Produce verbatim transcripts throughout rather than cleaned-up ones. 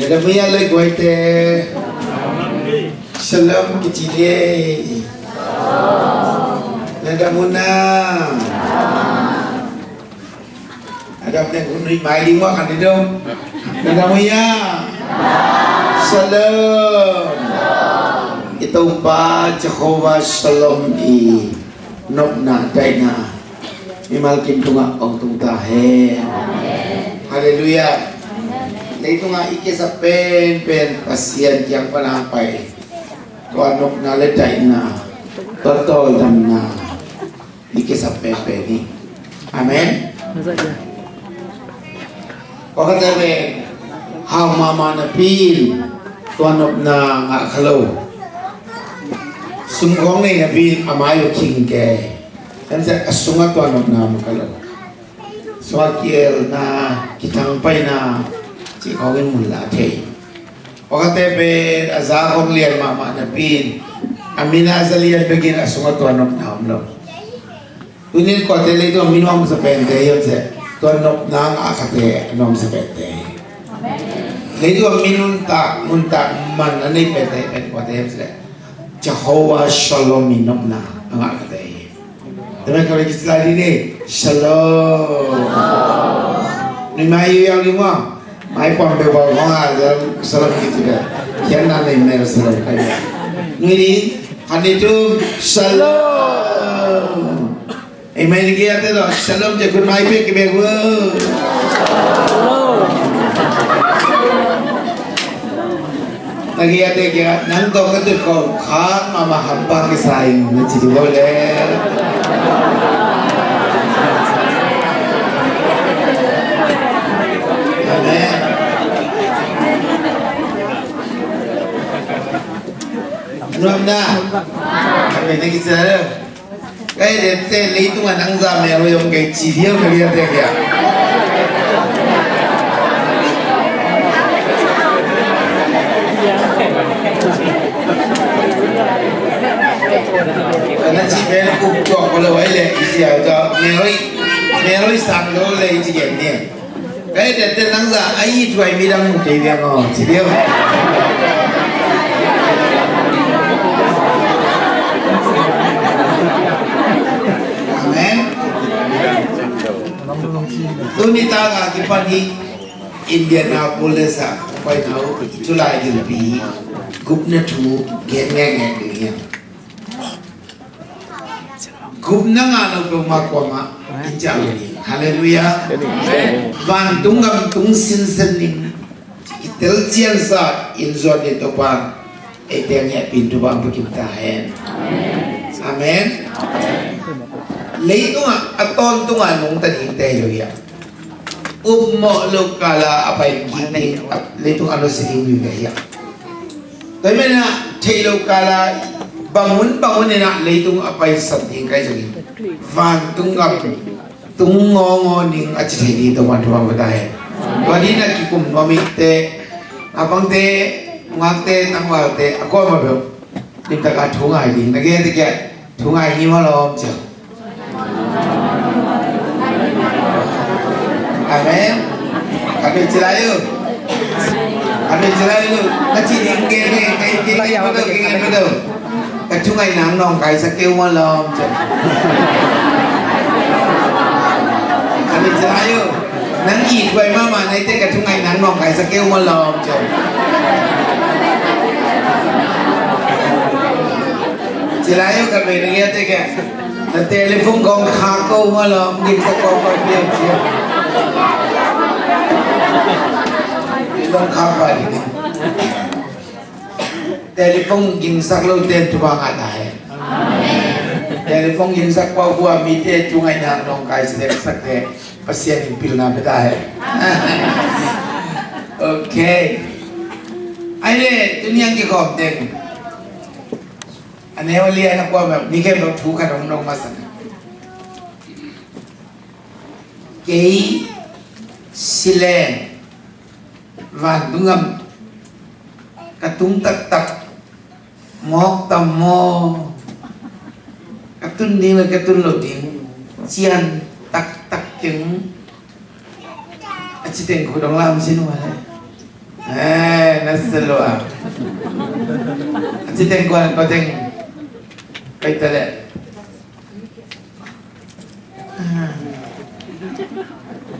Na dam uh hia, lei guaite? Shalom kici ni ei. Na dam uh na? A dam deng hun ri mai ding uh a, kan i dong. Na dam uh hia? Shalom. I Topa Jehovah Shalom i nopna, daihna mimal kim tungah hong tung ta hen. Halleluiah. Leitungah i kisap penpen Pasian kiang pana pai, tua nopna le daihna, tua tawldamna i kisap penpen hi. Amen. Tua khat teh pen hau mahmah napi in tua nopna ngah kha lo. Sum khawng nei napi in a mai uh khing kei. Tua ciang a sungah tua nopna om kha lo. Sungah kielna, kithangpaihna cih khawng in mun la thei. Tua khat teh pen a za khawng lian mahmah napi in a min a za lian bekin a sungah tua nopna om lo. Tuni in kuate leitungah min hong sa pente hi om seh, tua nopna ngah khate a nuam sa pente hi. Leitungah min nuntak, nuntak man a nei pente hi pen kuate hi om seh, Jehovah Shalom i nopna a ngah khate hi. Tua manin ka lei kici lai ding hi. Shalom. Nui mai, yu yau ding maw? Mai puan beuh beuh khawng a, shalom, shalom kici beuh. Khiatna nei mel shalom kai beuh. Nui ding, khat, nih, thum, shalom. Ei mai ding kiate tawh shalom ci, khut mai pek kibek uh. Na kiate kia, nang tawh ka tut khawng khak mahmah hampang kisa ing na ci ding uh le. Amen. Nuam na. Amen. Na kici lai lo. Ka et teh leitung a nang zah mel uh hi om kei ci diam, ka liate kia. Ka na ci pen up tuak ko lo ai leh i sia uh ta mel uh, mel uh sang lo le i ci gen ni. Ka et teh nang zah a ithuai midang mu kei viang aw ci diam. Amen. Tuni tangah kipan hi Indianapolis ah paina uh July gilpi gupna thu gen ngekngek ding hiam? Gupna ngah lo peuhmah kuamah in ciah lo ding. Halleluiah. Amen. Vantung gam tung sinsen ding i telciansa in zuan ding Topa eite a ngiahpin thupha hong pia kim ta hen. Amen. Leitungah a tawntungah nungta dingte hi lo hiam? Upmawh lo kala a pai kik ding, leitung a nusia ding vive hiam? Tua hi manin ah theih lo kala bangun bangun in ah leitung a paisan ding kai zongin vantung gam tung ngawngawng ding a ci thei ding Topa'n thupha hong pia ta hen. Tua ding a kikum nuam hi teh, a pangte, ngakte, tangvalte a kuamah peuh limtak a thu ngai ding. Na kiate kia thu ngai ni maw lawm cia. Amen. Ka bel ci lai uh. Ka bel ci lai uh. Ka ci ding gen, gen, gen, gen, gen, gen, gen, gen. Ka thungaihna hong nawngkaisak kei uh maw lawm cia. Ka bel ci lai uh. Nang ithuai mahmah na hi teh ka thungaihna hong nawngkaisak kei uh maw lawm cia. Ci lai uh ka bel na hi teh ka. Na telephone kong khak ko maw lawm, gingsak ko ko piang piang. Kong khak ko ding. Telephone gingsak lo ten thupha ngah ta hen. Telephone gingsak pah uh a mite thungaihna nawngkaisak te Pasian in pilna pia ta hen. Ok. Ai le, tuni ang kikhawm teng. A neu a lian a kua mah, mi khempeuh thu khat hong dong masa. Kei, si le, vantung gam, ka tung taktak, mawk tam maw? Ka tun ding le ka tun lo ding, cian taktak keng. A ci teng khu dong lam sin wa le. Eh, na sa lua. A ci teng kuan ko teng. Kai ta le.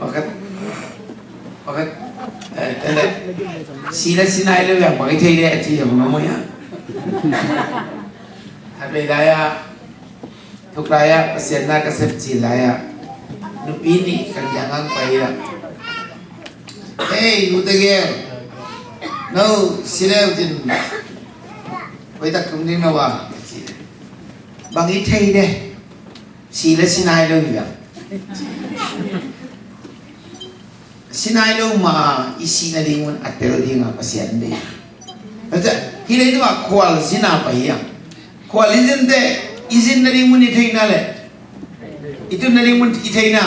Pakhat, pakhat, eh, tende. Si le si nai lo yang bang i thei le a ci yang ma mo ya. A bei lai a, thuk lai a, Pasian na ka sep ci lai a. Nupi nih kan yang ang pai a. Hey, nu te gel. No, si le u tin. Koi tak tung ding na wa. Bang i thei le. Si le si nai lo hi a. Si nai lo ma i sih nading un a tel ding a Pasian deih. Hi leitung ah khualzin a pai hi a. Khualzin te i zin nading un i theihna le i tun nading un i theihna.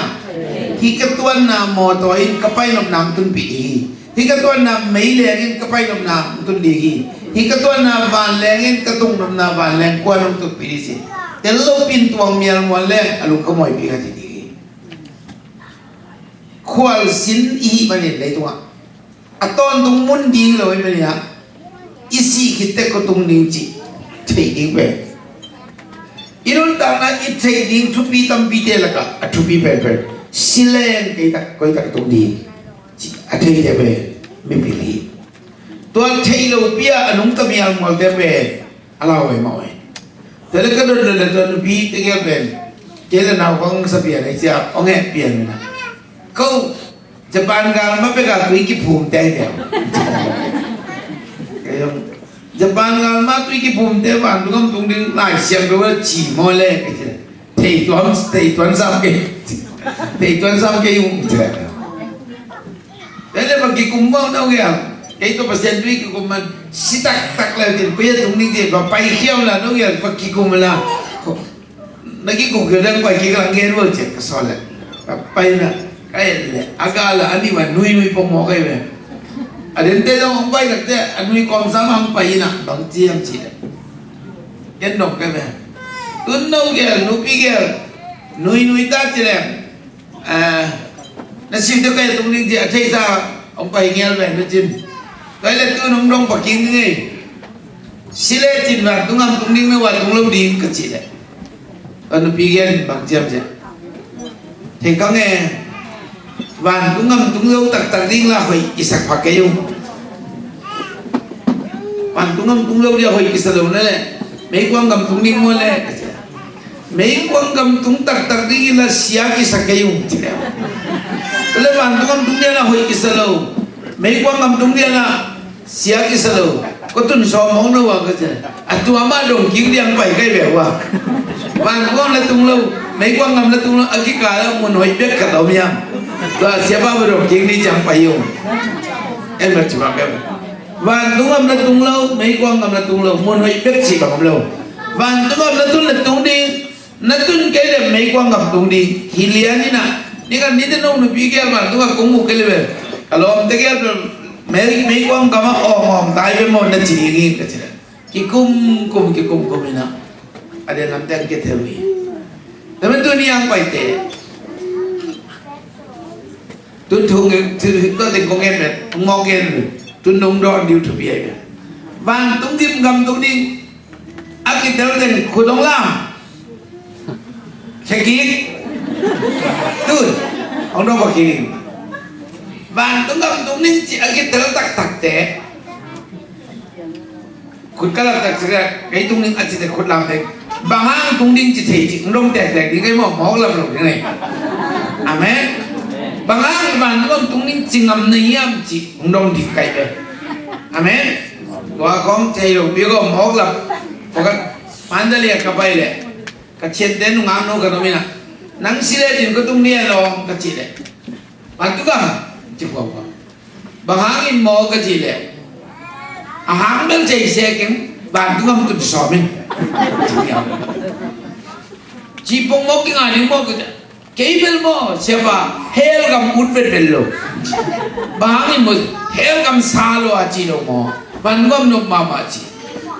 Hi ka tuanna mawtaw in ka pai nopna hong tunpih ding hi. Hi ka tuanna meileng in ka pai nopna hong tun ding hi. Hi ka tuanna vanleng in ka tung nopna vanleng kuan hong tunpih ding hi. Tel lo pin tuang mialmual leng a lung ka muaipi ka ti ding hi. Khualzin i hih manin leitungah a tawntung mun ding lo i manin ah i sih khit teh koi tung ding cih theih ding pen i nuntakna i theih ding thupi tampite lakah a thupi penpen si leng kei tak koi tak tung ding cih a theite pen mipil hi. Tua theih lopi ah a nungta mialmualte pen a lau ei mawh ei. Tua le ka dot dot le tua nupi tegel pen kei le naupang sapian ei cia ong eh pian mena. Ko Japan gal ma peka tui kiphum te ai pian. Kei ong Japan gal ma tui kiphum te van tu kam tung ding lai siam do ci mo le kei cia. Thei tuan, thei tuan sam kei. Thei tuan sam kei ung cia. Tua le va kikum mawk no ngial. Kei tawh Pasian tui kikum man si taktak le tin koi a tung ding ti va pai khiam la no ngial va kikum la. Na kikum khiam dang pai kik lang gen vo ciak ka sawl le. Va pai na ka en le a gal la a ni va nui nui pong mawk ai ve. A den te dong hong pai tak te a nui kawm sam hong pai na bang ciam ci le. Ken dong ka ve. Tun no ngial nupi ngial nui nui ta ci le. Na sim deuh kei a tung ding ci a theihsa hong pai ngial ve na cin. Kai le tun hong dong paking ding ei. Si le cin vantung am tung ding na vantung lo ding ka cih le. Ka nupi gen in bang ciam ciam. Thei kang e. Vantung am tung lo taktak ding la hoih i sak pha kei ung. Vantung am tung lo dia hoih kisa lo na le. Meikuang gam tung ding mua le ka cih. Meikuang gam tung taktak ding in la sia kisa kei ung ci le. Le vantung am tung dia la hoih kisa lo. Meikuang gam tung dia la sia kisa lo. Ko tun sawm hong no wa ka ci. A tua ma dong king diang pai kai bia wa. Vantung am la tung lo. Meikuang gam la tung lo a kika la mun hoih bek ka tau miam. Tua sia ba ba dong king di ciang pai ung. En ma ci ba bek. Vantung am la tung lo, meikuang am la tung lo, mun hoih bek ci bang om lo. Vantung am la tun la tung ding. Na tun kei le meikuang gam tung ding hi lian hi na. Ni kan ni te nong nupi kei a vantung a kong mu kei le ve. Ka lawm te kei a mei meikuang gam a awm awm tai ve maw na ci ding hi ka ci le. Kikum kum kikum kum hi na. A den lam te an kei theu hi. Te men tu ni ang pai te. Tun thu nge thu to te kong en ve. Ngok en ve. Tun nong don diu thupi ai ve. Vantung gim gam tung ding. A kitel teng khut hong lam. Khe kik. Tun hong dong pa kik. Vantung gam tung ning ci a kitel taktak te. Khut ka lam tak ci kei tung ning a ci te khut lam te. Bang hang tung ding ci thei ci hong dong tektek ding kei maw mawk lam lo ding ei. Amen. Bang hang vantung gam tung ning ci ngam na hiam ci hong dong ding kei ve. Amen. Tua khong thei lo pi ko mawk lam. Ko ka Mandalay ka pai le. Ka cian te nungak no ka nom ina. Nang si le din ko tung nia lo ka ci le. Vantung gam ci pua pua. Bang hangin maw ka cih leh, a hang bel thei se keng, vantung gam tun sawm in. Ci pong maw, kinga ding maw ka cih. Kei bel maw, siapa, hell gam ut vetvet lo. Bang hangin maw, hell gam sa lo a ci lo maw. Vantung gam nop mahmah ci.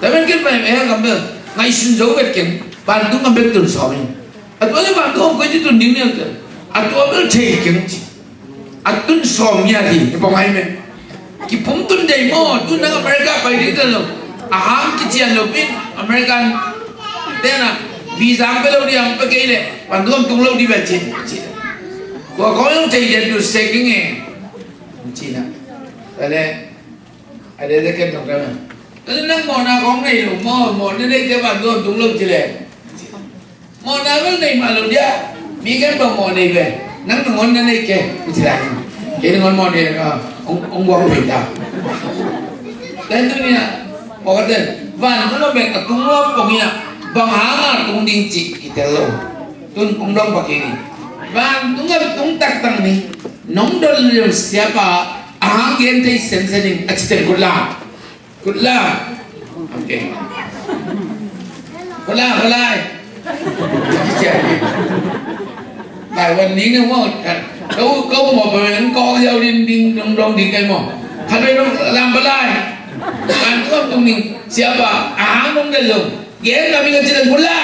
Tua pen ken pen hell gam bel ngaihsun zo vet keng, vantung gam bel tun sawm in. A tua leh vantung gam koi ci tun ding ni a tua. A tua bel thei keng ci. A tun sawm ngiat hi, i pong ai me. Kiphum tun dei maw, tun nang America pai ding teh lo. A hang kician lo pi in, American te na, visa ang pe lo ding ang pe kei leh, vantung gam tung lo ding ve ci, ci. Kua kong yong thei den du se keng e. Ci na. Tua leh, a de de ken tong ka na. Tua leh nang mawhna kong nei lo, mawh, mawh na nei teh vantung gam tung lo ci leh. Mawhna bel nei mah lo dia. Mi ken bang mawh nei ve. Nang nangawn na nei kei. Ci lai. Kei nangawn mawh nei ka. Ong, ong guang pei ta. Ten tu ni na. Mawh ka ten. Vantung gam bek a tung lo pong ina. Bang hanga tung ding ci kitel lo. Tun ong dong pa kei ni. Vantung gam tung taktak ni. Nong don lel siapa. A hang gen thei semsem ning a ci ten kut la. Kut la. Ok. Kut la, kut la. Lai wan ning ne maw. Kau, kau maw, pa men kau yau ding ding dong dong ding kai maw. Khat dong lam pa lai. Kan tuam tung ning siapa. A hang dong den lo. Gen kami ka ci den kut la.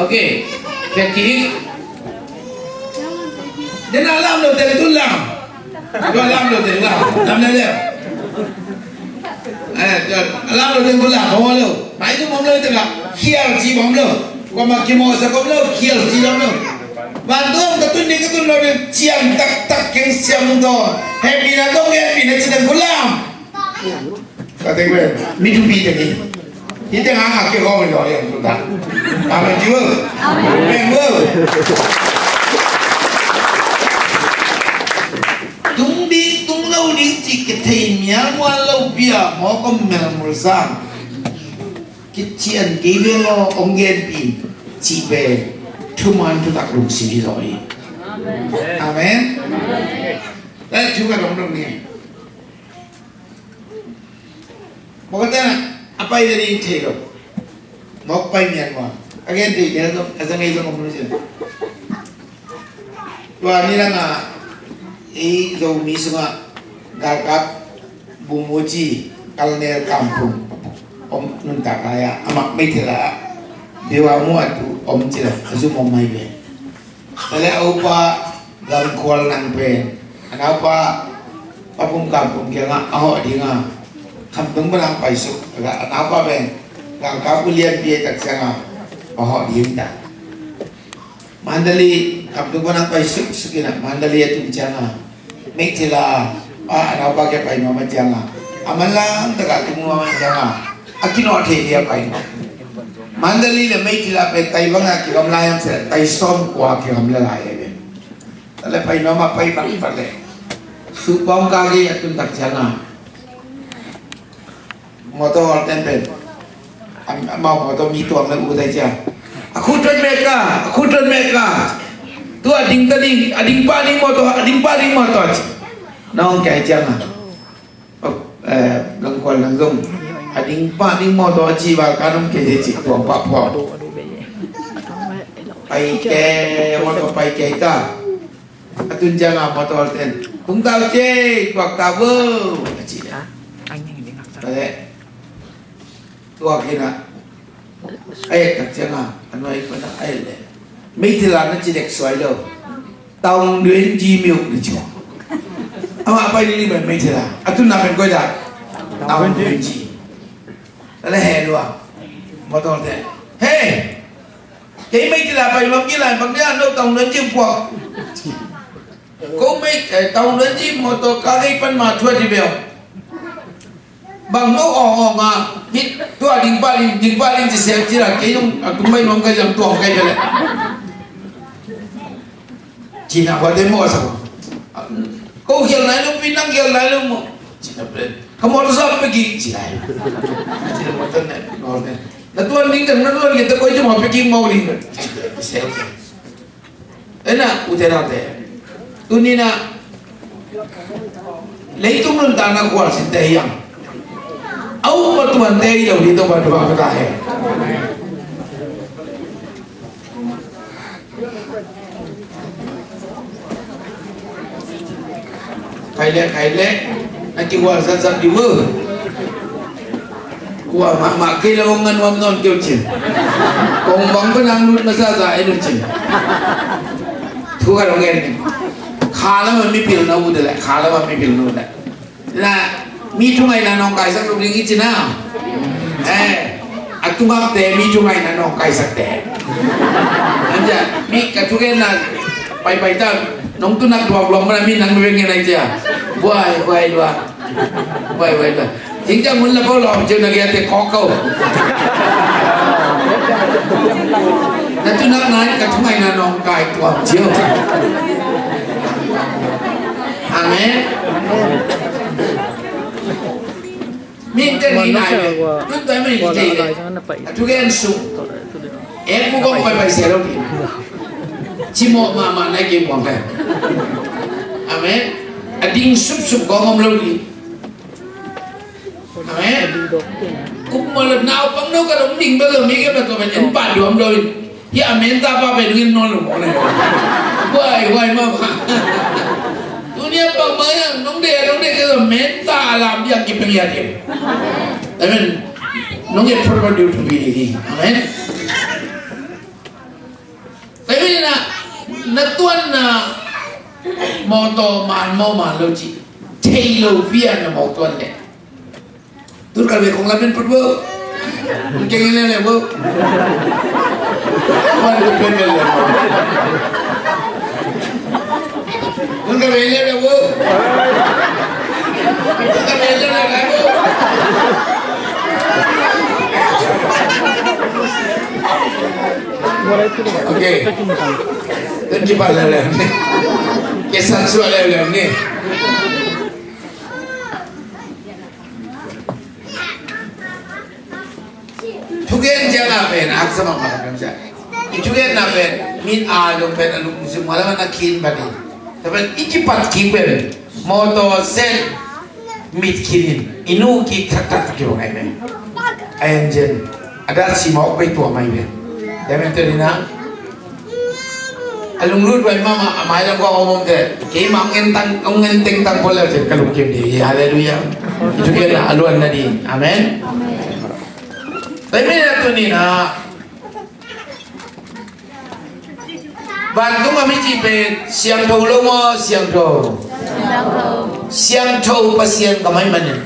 Ok. Kek kik. Den a lam lo den tun lam. Tua lam lo den lam. Lam lo den. Eh, tua lam lo den tun lam. Bang lo. Mai tu bang lo den lam. Khial ci bang lo. Kua ma ki mo sa bang lo. Khial ci bang lo. Vantung ka tun ni ka tun lo den. Cian taktak keng siam to. Happy na to, happy na ci den kut lam. Ka teng pen mi thupi teng hi. Hih teng hang a kikhawm hi zaw hi a, tua ta. Amen ci vo. Amen vo. Tung ding tung lo ding cih kithei mial mual lo pi a mawk om melmul sang. Kician kei ve law ong genpih cih pen thuman thutak lungsim hi zaw hi. Amen. Tua thu ka dong dong ni. Mawk a ten a pai le ding thei lo. Mawk pai mian mawk a gen thei mian zong a za ngei zong om lo ci. Tua ni dang a ei Zomi sungah galkap Bumuci Kalnel Kampung om nuntak lai-ah a mak meithel ah biamu a tu om ci lo a zum om mai ve. Tua leh a upa Gangkhual Nang pen a naupa Pa Pum Kam Pum kiangah a hawh ding a, Khamtung Vanang paisuk a naupa pen Gangkap Ulian pi a tak ciangah a hawh ding ta. Mandalay, Khamtung Vanang paisuk suk in a Mandalay a tun ciangah meithel a, a naupa kia pai nuam a ciangah a manlang takah tung nuam a ciangah a kinawh thei dia pai nuam. Mandalay le meithel a pen tai bangah kigam lai hiam cih leh tai sawmkua kigam lai hi ve. Tua leh pai nuam a pai bang pai leh suhpawng ka gei a tun tak ciangah motor hawlten pen amau motor mi tuang leh ut ai ciang a khu tuan meka, a khu tuan meka. Tu a ding ta ding, a ding pah ding motor, a ding pah ding motor ci. Nong kia ai ciangah Gangkhual Nang zong a ding pah ding mawtaw a ci val ka nong kei ci tuang pah phuang. Pai kei, mawtaw pai kei ta. A tun ciangah mawtaw ten tung tau ci, tuak ta vo a ci. Tua leh tuak in a a et tak ciangah a nuai pana a et leh meithel a na ci dek suai lo. Taung Duen Ji Miuk na ci. Amah pai ni ni pen meithel a a tunna pen koi dah? Taung Duen Ji. Tua leh he lua mawtaw te he kei meithel a pai nuam kei lai bang dia no Taung Duen Ji puak. Ko mei Taung Duen Ji mawtaw ka gei pan ma thuat hi bel. Bang no awng awng a hih tua ding pah ding, ding pah ding ci sel ci la kei zong a tung bai nuam kai zong tuang kai bel. Cina kua te mawh sa ko khial nai lo pi nang khial nai lo maw? Cina pen ka mawtaw sa pe ki ci lai. Cina mawtaw ne mawtaw ne na tuan ding na tuan ding te koi ci mawh pe ki mawh ding. Sel. Ena ute naute tuni na Leitung nuntakna khualzinte hi hang. A up a tuante hi lo ding Topa thupha pia ta hen. Khai le, khai le. Na kigual zatzat ding uh. Kua mahmah kei la hong nga nuam nawn kei uh cin. Kong bang pa nang lut masa za en uh cin. Thu ka dong en. Kha lam a mipil na uh de le, kha lam a mipil na uh de. Na, mi thungaihna nawngkaisak lo ding i ci na. Eh, a tungakte mi thungaihna nawngkaisakte. Anca, mi ka thugenna paipai ta, nong tunak duangduang mana mi nang beng ngen ai cia. Buai, buai, dua. Buai, buai, dua. Jingca mun la ko lawm cia na gia te kawk ko. Na tunak nai ka thungaihna nawngkai tuam cia. Amen. Min te ni nai ve. Tun toi min te ni. A thugen sung. E pu kong pai pai se lo ni. Ci mawh mahmah nai kei buang kai. Amen. A ding supsup kong om lo ni. Amen. Kum mawh lo naupang no ka dong ding bek lo mi ke ba tua pen en pa duam lo in. Hih a menta pa pen ngin nawn lo maw le. Huai, huai mah mah. Tuni a pang mah hiam, nong deih, nong deih kei a menta a lam biak kipeng hiat hiam. Amen. Nong et proper ding uh thupi ding hi. Amen. Amen na, na tuanna mawtaw man maw man lo cih thei lo pi a na mawtaw tuan leh. Tun ka ve kong lamen put bo. Tun keng in lele bo. Wan tun keng in lele bo. Tun ka ve lele bo. Tun ka ve lele bo. Okay. Tun kipan lele ni. Kesan suak lele ni. Thugen ciang a pen, aksa mahmah lam ciang. I thugen na pen, min a dong pen, a lungsim a lam a na kin batin. Tua pen, i kipat kik pen, mawtaw sen, mit kinin, i nu kik thakthak kibang ai pen. A en zen, a dat si mawk pen tua mai pen. Tua pen tua ni na, a lunglut vai mahmah, a mailam kua hong om te. Keimah hong en tang, hong en teng tang pua leu te ka lungkim ding hi. Halleluiah. I thugenna a luanna ding. Amen. Tua ahih manin a tuni-in a, vantung a mi cih pen siangtho lo maw, siangtho? Siangtho Pasian ka hih manin.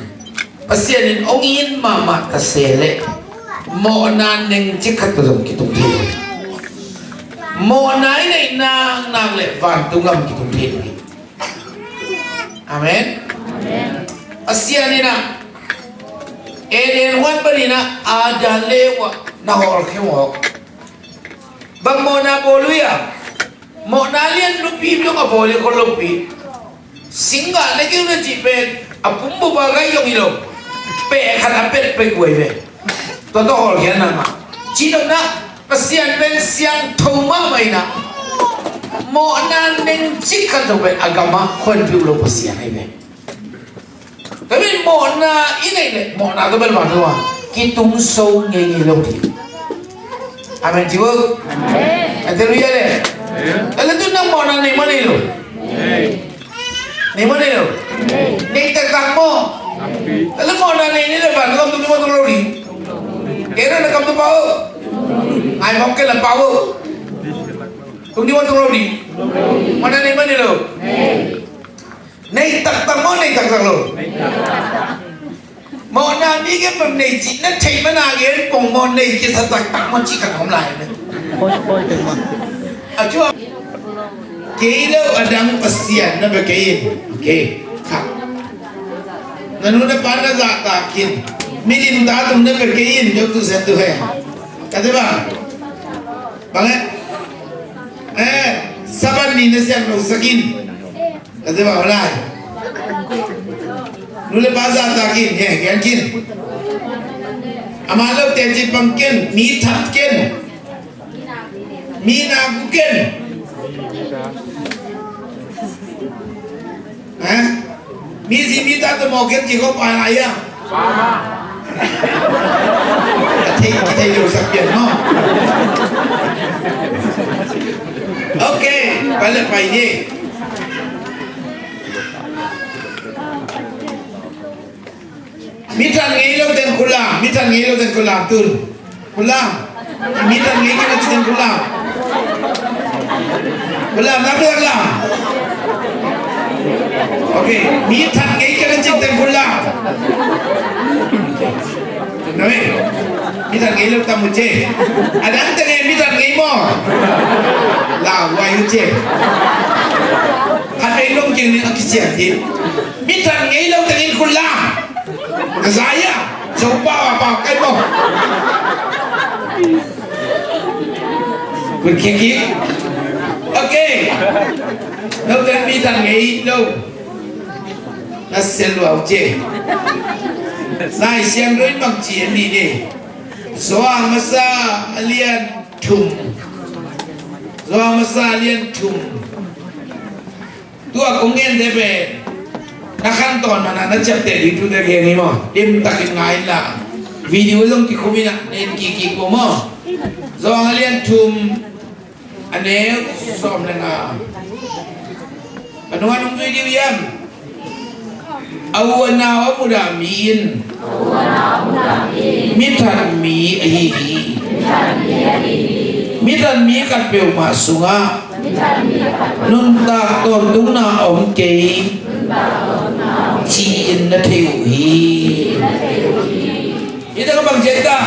Pasian in hong it mahmah ta se leh mawhna neng cik khat tawh zong kitung thei lo. Mawhna i neih naknak leh vantung gam kitung thei lo hi. Amen. Pasian in ah Eden huan panin ah Adam le Eva na hawlkhia mawk. Bang mawhna bawl uh hiam? Mawhna lian lopi zong a bawl hi, khol lopi. Singgah le keu na cih pen a pumbup a gai zong hi lo. Peh khat a pet pek uh hi ve. Tua tawh hawlkhia na mah. Ci lo na, Pasian pen siangtho mahmah in ah, mawhna neng cik khat zong pen a gam ah hawlpih uh lo Pasian ahi ve. Tua pen mawhna i neih leh mawhna tawh bel bang tawh a kitung so ngeingei lo ding. Amen ci uh. Halleluiah le. Halleluiah. Nang mawhna nei mah nei lo. Nei mah nei lo. Nei taktak maw. Halleluiah. Mawhna nei nei leh bang tawh kam tung ni mawh tung lo ding. Kei na kam tung pah uh. Ngai mawk kei la pah uh. Tung ni mawh tung lo ding. Mawhna nei mah nei lo. Nei taktak maw, nei taktak lo? Mawhna mi gen bang nei cih na theih man a gen pong maw, nei kisa taktak maw cih khat om lai. A cu a kei lo a dang Pasian na bia kei in. Okay. Khat. Na nu na pa na zahtak in. Milim ta tung na bia kei in, Job tu sen tu he. Ka te bang. Bang eh? Eh, Sabbath ni na siang lo sak in. Ka te bang lai. Nu le pa zahtak in, he, gen kin. Ama lo te ci pang ken, mi that ken. Mi na gu ken. Eh? Mi zi mi ta tawh mawk hiam ci khawm a lai a. Ka thei, ka thei lo sak pian maw? Ok, pai le pai ni. Mi that ngei lo teng khut lam, mi that ngei lo teng khut lam tun. Khut lam. Mi that ngei kei na ci teng khut lam. Khut lam, lam, lam, lam. Ok, mi that ngei kei na ci teng khut lam. Noi. Mi that ngei lo tam mu ce. A dang teng e mi that ngei maw. Lau wai u ce. Hat ngei long king ni a kisian ti. Mi that ngei lo teng in khut lam. Ka za ia, Zopa a pau kai maw. Kun kiki. Ok. Lo teng mi that ngei lo. Na sel luau ce. Lai Siangtho in bang ci a ni ni. Johan masa a lian thum. Johan masa a lian thum. Tua kong gen te pen na khan tawn mana na ciapteh ding thute gen hi maw? Dim takin ngai inla, video zong kikhum inah na en kik kik uh maw? Johan a lian thum, a neu sawm le nga. Ka nung a nung zui ding uh hiam? A u a nau a mudah mi in mi that mi ahi hi. Mi that mi khat peuhmah sungah nuntak tawntungna a om kei ci-in na thei uh hi. Hita ka bang ciat ta?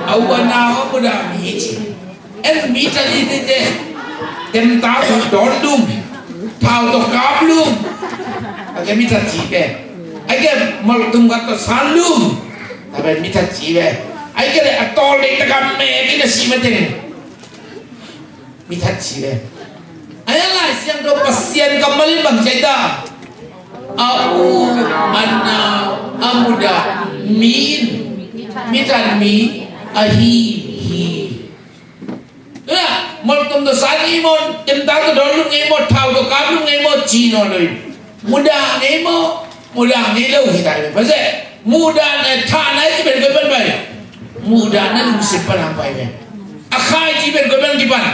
A u a nau a mudah mi ci. En mi tali tete. Temta tawh dawn lum. Thau tawh kap lum. A ke mi that ci ke. A ke moltum khat tawh san lum. A pen mi that ci ve. A ke le a tawl dei taka mek in a si mateng. Mi that ci ve. A ya Lai Siangtho Pasian kammal in bang ci ta? A u a nau a mudah mi in mi that mi ahi hi. Tuna, moltum tawh san ngei maw, temta tawh dawn lum ngei maw, thau tawh kap lum ngei maw, ci nawn lo in. Mudah ngei maw, mudah ngei lo hi tai ve. Pasian, mudah na tha na ci pen koi pan pai. Mudah na lungsim pan hang pai ve. A khai ci pen koi pan kipan.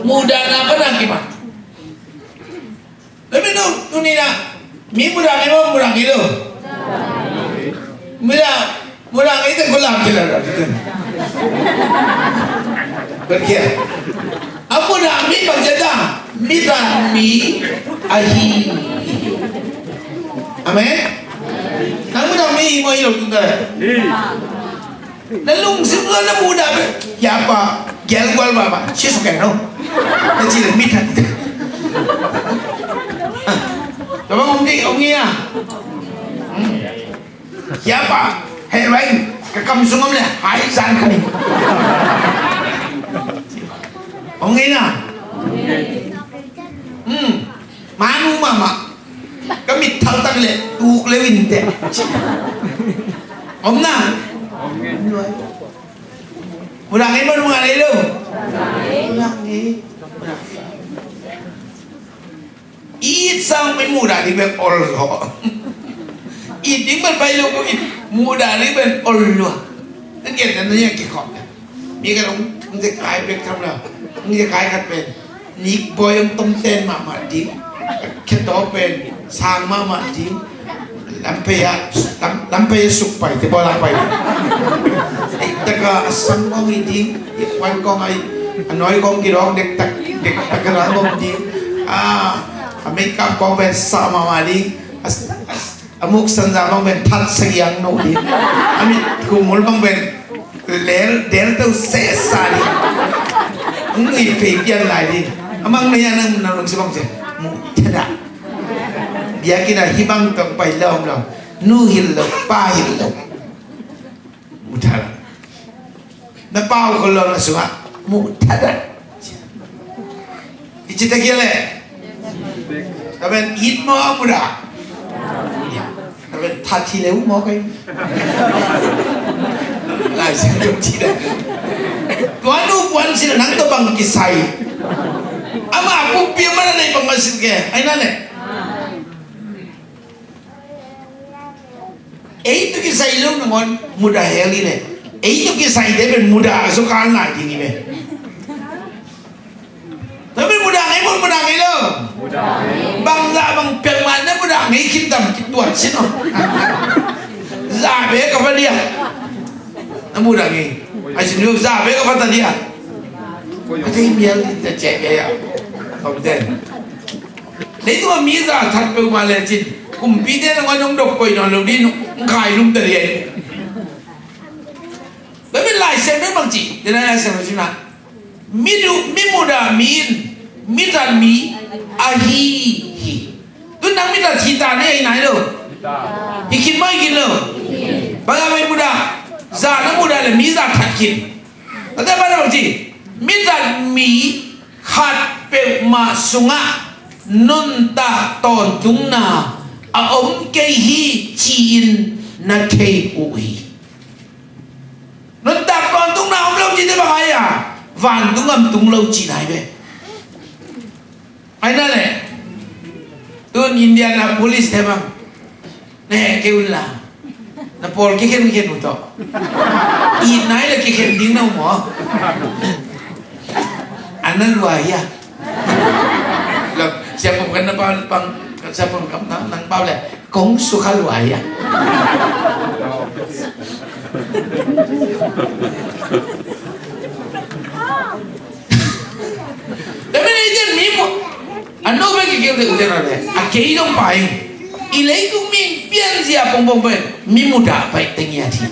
Mudah na pan hang kipan. Tapi nu, nu ni na, mi mudah ngei maw, mudah ngei lo. Mudah, mudah ngei teng ko lam ci la. Berkia. A mudah mi bang ci ta, mi that mi ahi. Amen. Nang mudah mi maw hi lo tung ta. Na lungsim lo na mudah pe. Hiapa, gel gual baba, si suke no. Na ci le mi that. Tua bang om di, om ngi a. Hiapa, heh vai, ka kam sung om le, hai zan kani. Om ngi na. Hmm. Manu mama. Ka mit thal tak le tuk le win te. Om na. Mudah ngei maw, mudah ngei lo. Mudah ngei. It sang mi mudah di bek ol lo. It ding bek pai lo ko it mudah di bek ol lo. Tenggen na yang kikop. Mi ka long nge kai bek kam la. Nge kai kat pen. Nik boy ang tom ten mahmah ding. Kheto pen sang mahmah ding. Lamphei ah, lam, lamphei ah suk pai, te bawl ah pai. Dektak a sang kong hi ding, i kuan kong ai, a noi kong kidawng dektak, dektak a rang kong ding. A, a makeup kong pen sa mahmah ding. A, a, a muk sanza kong pen that sa yang no ding. A mit kumul kong pen Lel, del tau sesa ni. Ngui pe pian lai ni. Amang na ya nang nang si bang se. Mu tada. Biakinn ah hih bang tawh pai lawm lo. Nu hil lo, pa hil lo. Mu tada. Na pau ko lo na sunga. Mu tada. I ci ta kia le. Taben it mo amuda. Taben thati le u mo kai. Lai Siangtho ci le. Tua nu puan sin nang to bang kisai. Ama pumpi ama na nei bang masin ke. Ai na le. Ei tawh kisai lo nangawn mudah hel hi leh, ei tawh kisaite pen mudah a sukal nai ding hi ve. Tua pen mudah ngei maw, mudah ngei lo? Bangzah bang piak mah na mudah ngei khin tam kituat sin aw. Zah bek ka va dia. Na mudah ngei. A sin lo zah bek ka va ta dia. A tei mial in ta cek ya. Kom den. Leitung a mi za that peuhmah lecin kumpite nangawn hong dok koih nawn lo ding, hong khai lum ta ding. Tua pen Lai Siangtho bang ci, tua Lai Siangtho ci na, mi du, mi mudah mi in mi that mi ahi hi. Tun nang mi that hi ta ni, ahi nai lo? Hi khin maw, hi khin lo? Bang a mi mudah, za na mudah leh mi za that khin. Tua teh bang a ci, mi that mi khat peuhmah sungah nuntak tawntungna a om kei hi ci-in na thei uh hi. Nuntak tawntungna om lo cihte bang a hi a, vantung gam tung lo cihna hi ve. Ahi na leh, tun Indianapolis te bang, ne kei un la, na pawl kikhen khen uh tawh, it nai leh kikhen ding na uh maw? An na lua hi a. Lo, siapa kan na pang, pang, siapa kan na, nang pau leh, kong sukha lua hi a. Tapi ni jen mi mu, anu bagi kau tu jen ada. Akei dong pai. Ilai tu mi pian sia pong pong pai. Mi mudah pai tengia ti.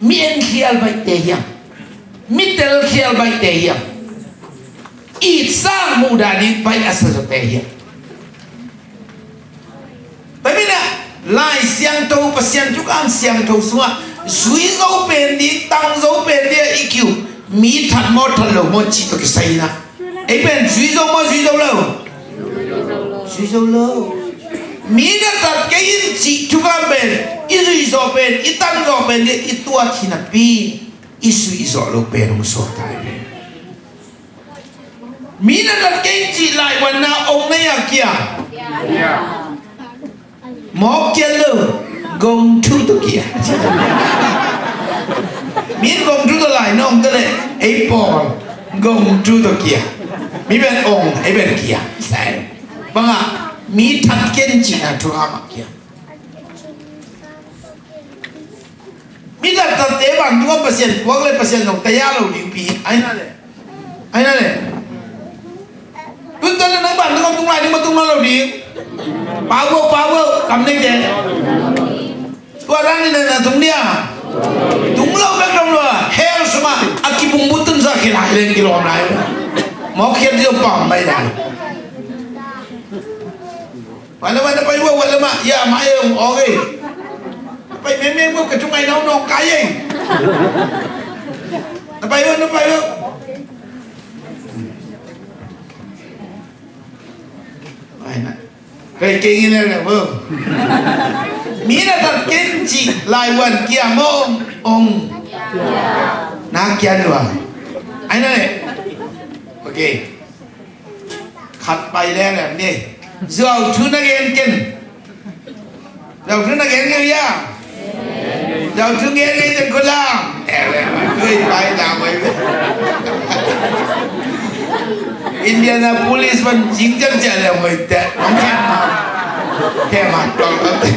Mi enkhial baihte hiam? Mi telkhial baihte hiam? Itsak mudah ding baih a sasate hiam? Tua manin ah Lai Siangtho, Pasian thukham siangtho sungah zui zo pen ding, tang zo pen ding a i kiu, mi that maw, that lo maw cih tawh kisai in ah, ei pen zui zo maw, zui zo lo? Zui zo lo. Mi na that kei in cih thukham pen i zui zawh pen, i tang zawh pen ding i tuat hi napi, i zui zawh lo pen hong suak ta hi. Mi na that kei in cih laivuanna ong nei a kia. Mawk kiat lo, gong thu tawh kia. Mi in gong thu tawh lai na ong ta leh, ei pawl gong thu tawh kia. Mi pen ong, ei pen kia. Sai. Bang ah, mi that kei in cihna thukham ah kia. Mi thatthatte vantung ah Pasian puak leh Pasian zong taya lo ding pi. Ahi na leh. Ahi na leh. Tun tua leh nang vantung ah tung lai ding maw, tung lai lo ding? Pau vo, pau vo, kam nei te. Tua dan in na tung dia. Tung lo bek dong lo. Hell sung ah a kibungbut tun sa khilai leng kilawm lai. Mawk khiat ding pam mai lai. Wala wala pai wa wala ma ya ma ya ong ong eh. Pai meng meng wa ka chung ai nau nong kai eh. Na pai wa, na pai wa. Ai na. Kai keng in le wa. Mi na that kei in ci laivuan kia maw ong. Na kia lua. Ai na le. Okay. Khat pai leng em ni. Zuau thu na gen ken. Zuau thu na gen kei ya. Zuau thu gen kei ten ko lam. Em em. Tui pai lam oi. Indianapolis man jing jang jang leng oi te. Nong ken ma. Ken ma tong ko te.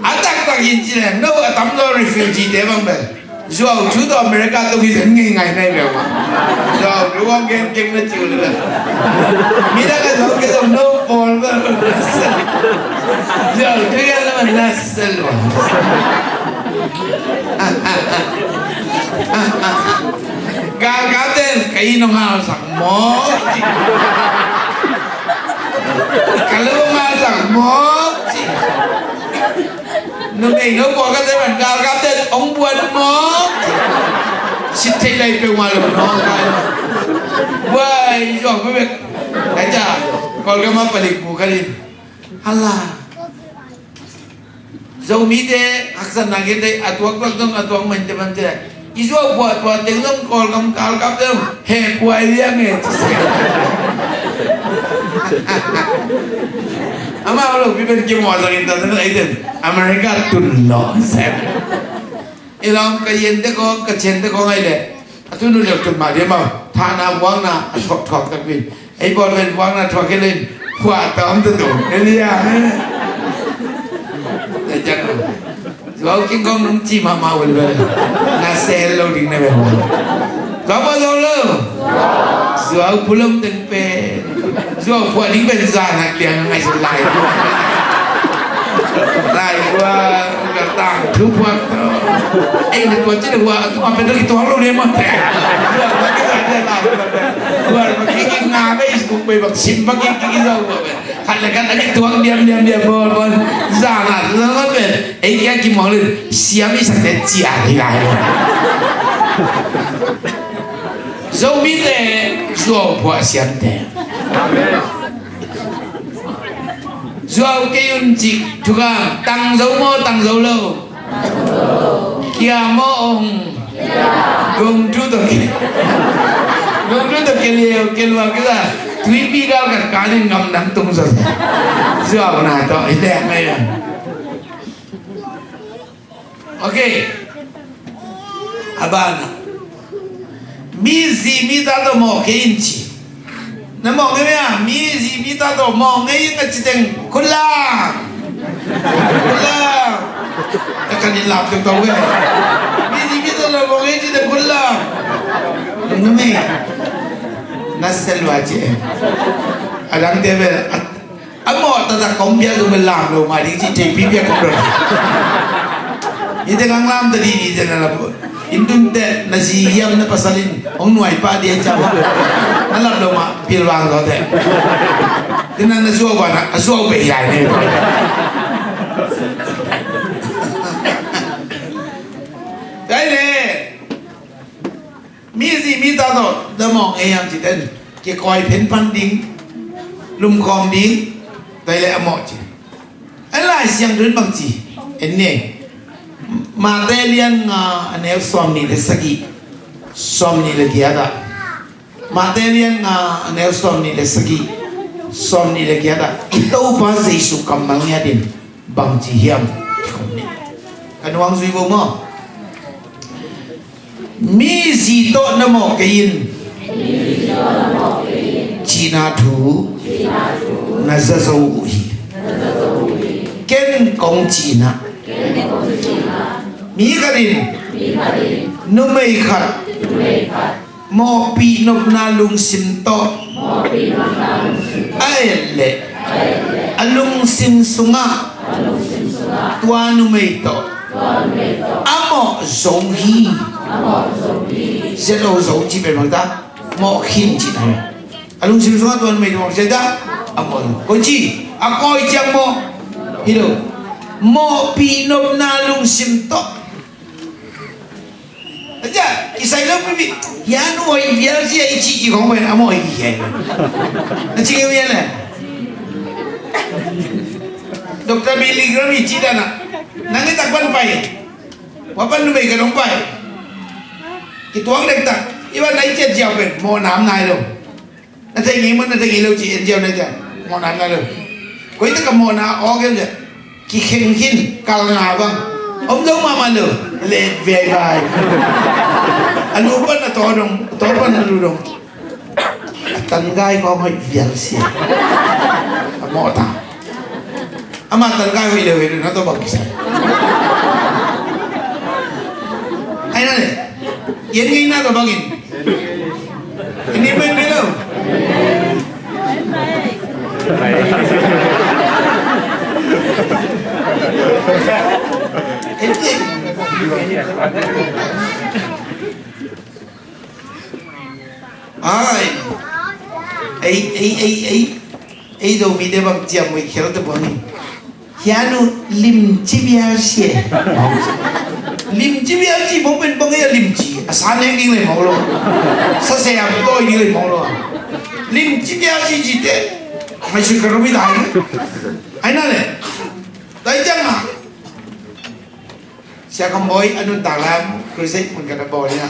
A taktak in ci leng no a tam lo refugee te bang bel. Zuau thu tawh America tawh hi zen ngei ngai nai leu ma. Zuau thu a gen keng na ciu leu. Mi na ka zuau ke zong no pawl ba. Zuau thu ya la man na sel wa. Gal ka ten ka i nong hal sak maw. Ka lo ngal sak maw. Numei no pawlkhatte man galkapte hong buan maw? Sit thei lai peuhmah lo maw? Buai zuak peuhmah. Ahi ta, Kawlgam ah palik bu khat in, hala, Zomite haksatna khente a tuaktuak zong a tuak mah in te bang te, i zuau phuah tuah teng zong Kawlgam galkapte zong heh buai liang e. Amau lo pi pen kimawh zangin ta teng ei ten America tun lo sem. I lawm ka yente kong ka ciente kong ai le a tun lo tun ma dia mau thana buangna a thuak thuak tak pi. Ei bawl pen buangna thuak kei len huah tawm tu tu. Ei lia. Ei jak. Zuau King Kong nong ci mahmah uh le bel na sel lo ding na bel. Zuau Pua Zuau lo. Zuau Pulom teng pen. Zuau Pua ding pen zan hak liang ngai su lai. Lai Pua ka tang thu Pua to. Ei na tua ci na Pua tu ma pen tu ki tuang lo ne ma te. Pua ma ki ki nga be is kung be bak sim bak ki ki Zuau Pua be. Khat le khat a dik tuak diam diam diam bawl bawl. Zan a zan a pen ei kia kimawh len siam i sakte cia hi lai. Zomite Zuau Pua siamte. Zuau kei un cih thukam tang zo maw tang zo lo. Kia maw ong. Gong tu to ke. Gong tu to ke liau ke lua ke la. Tui pi gal ka ka ni ngam nang tung sa. Zuau na to i te ngai ya. Okay. A ban a mi zi mi ta to mawh kei in ci. Na mawh ngei mei a mi zi mi ta to mawh ngei in a ci teng khut lam. Khut lam. Ka kan in lam tuk tawh ve. Mi zi mi ta to mawh ngei in ci teng khut lam. Nung na mei. Na sel wa ci. A dang te ve a A mawh taktak kong bia zong bel lam lo mah ding cih theipi bia kong dot. Hite kang lam ta dih dih te na lap. In tun teh na zi hiam na pasal in hong nuai pah dih a ciam. Na lap lo mah pilvang zaw teh. Tin na na zuau ban a zuau bei lai ne. Dai le. Mi zi mi ta tawh na mawh ngei hiam ci ten kikawi phen pan ding, lumkhawm ding, tai le a mawh ci. A Lai Siangtho in bang ci en ne. Mate lian nga a neu sawm nih le sagih, sawm nih le giat ah. Mate lian nga a neu sawm nih le sagih, sawm nih le giat ah. I Topa Jesuh kammal ngiat in bang ci hiam? Ka nuang zui vo maw? Mi zi tawh na mawh kei in. Cihna thu na za zo uh hi. Ken kong cihna. Mi khat in numei khat mawhpih nopna lungsim tawh a et leh a lungsim sungah tua numei tawh a mawh zo hi. Zo zo ci pen bang ta mawh khin ci na. A lungsim sungah tua numei tawh mawh zo ta a mawh zo. Koi ci a kawi ciang mawh hi lo. Mawhpih nopna lungsim tawh. Aja, i sai lo pipi. Hiah nu hoih vial sia i cih i kong pen a mawh i hiah. Na cih vial le. Doctor Billy Graham i cih dan a. Nang i tak pan pai. Wa pan numei ka dong pai. Kituang dek tak. I wan nai ciat jiau pen mawh nam nai lo. Na thei ngei maw, na thei ngei lo ci en ziau na ziau. Mawhna na lo. Koi tak a mawhna awk en ziau. Kikheng khin kal nga bang om zo mahmah lo. Let viaivai. A lu pan a taw dong, taw pan a lu dong. A tangai kawng hoih vial sia. A mawh ta. Ama tangai hoih lo, hoih lo na taw bang kisai. Ai na le. Yen ngei na taw bangin. Ini main ni lo. Ai. Ei, ei, ei, ei. Ei, Zomite bang ciam mui khial te buang in. Hianu limci bial sia. Limci bial ci bawk pen bang ei a limci a sa nek ding lei mawk lo. Sa se a dawi ding lei mawk lo. Limci bial ci ci te. Ngai sui ka romi dai. Ai na le. Dai jang a. Sia Kham Bawi a nuntak lam crusade mun ka na bawl ina.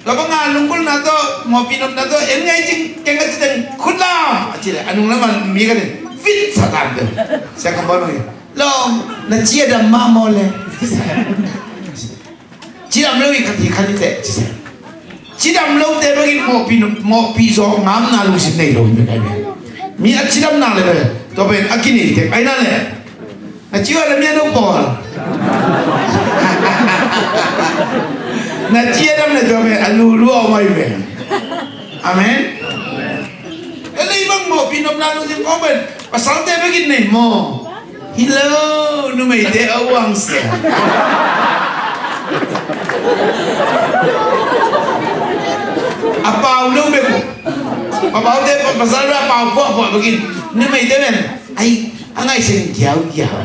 Tua banga lungkulna tawh mawhpih nopna tawh en ngei cing keng a ci teng khut lam a ci le a nung lam a mi ka den. Pit sa dan te. Sia kong bawh lo hi. Lo, na ci a dam mah maw le? Ci dam lo hi khat hi khat hi teh. Cidam lote bangin mawhpi, mawhpi zawh ngamna lungsim nei lo hi, mi a cidam nak le bel tua pen a kinei tek ahi na le. Na ci uh a le mian uh pawl. Na ci a dam le tua pen a lulu a om ahi ve. Amen. Ei bang mawhpi nopna lungsim kong pen pasalte bek in nei maw? Hi lo, numeite a uang sia. A pau lo bek uh. Papaute, pasal a pau puahpuah bek in numeite pen ai a ngaihsun kiaukiau.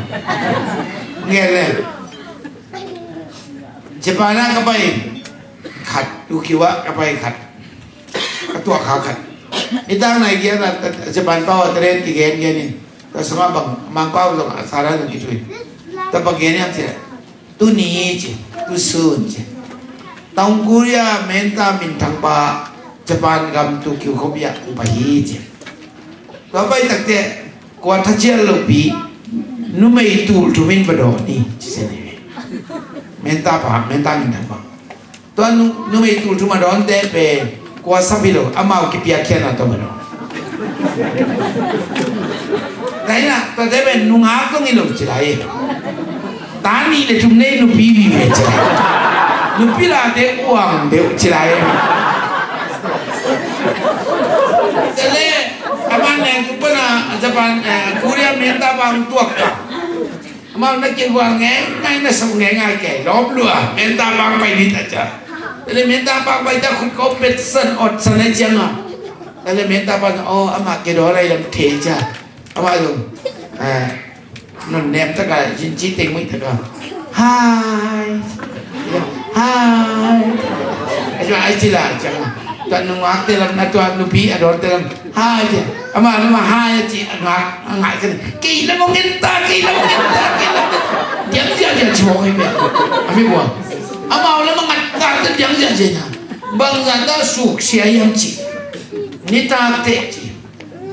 Ngen le. Japan ah ka pai khat, Tokyo ah ka pai khat. A tuak kha khat. Nitak nai kia na Japan pau a talen kigen gen in. Tua sungah bang Mangpau zong a sara zong kitui. Tua bang gen in am cia. Tuni ci, tu sun ci. Taung Korea menta minthang pa Japan gam Tokyo khuapi ah pai hi ci. Tua pai takte kua thacial lopi numei tul thum in va dawn hi ci se ni. Menta pa, menta minthang pa. Tua nu, numei tul thum a dawnte pen kua sap hi lo, amau kipiakkhiatna tawh a dawn. Taina, tuate pen nungak zong hi lo ci lai. Ta nih le thum nei nupi vive ci lai. Nupi late uang deuh ci lai. Cale, aman neng kum pana Japan, eh, Korea menta bang tuak ka. Amau na kivual ngeingai, na sawh ngeingai kei lawm lua, menta bang pai dih ta cia. Tale menta bang pai ta khut ko petsan otsan ai cianga. Tale menta bang, oh, amah ke dawn ai lam thei cia. Amah zong, eh, non nem taka, yin ci teng mui taka. Hai. Hai. Ai cua ai cila cianga. Tua nungak te lam, na tua nupi a dawn te lam. Hai cia. Ama, ama hai a ci a ngak, a ngak cia. Kei lam ong en ta, kei lam ong en ta, kei lam ong en ta. Diang cia cia ci mong en bia. Ami bua. Ama lam a ngat ta ta diang cia cia cia. Bang zan ta suk sia yam ci. Ni ta te ci.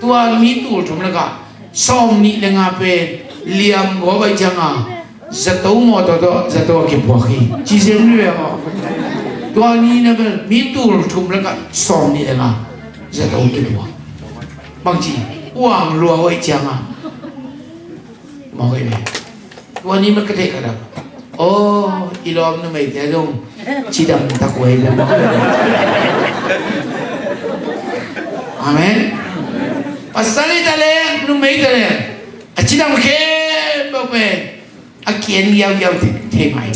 Tua mi tul thum laka sawm nih le nga pen liam gua bai cianga. Zato mawtaw tawh zato a kipuak hi. Ci siam ni ve maw? Tua ni na bel mi tul thum laka sawm nih le nga zato kipuak. Bangci uang lua hoih cianga. Mawk hi ve. Tua ni ma ka thei ka dam. Aw, i lawm numeite zong cidam tak uh hi ve maw? Amen. Pasal i ta leng numei ta leng a cidam khempeuh pen a ki-en giaugiau thei mai.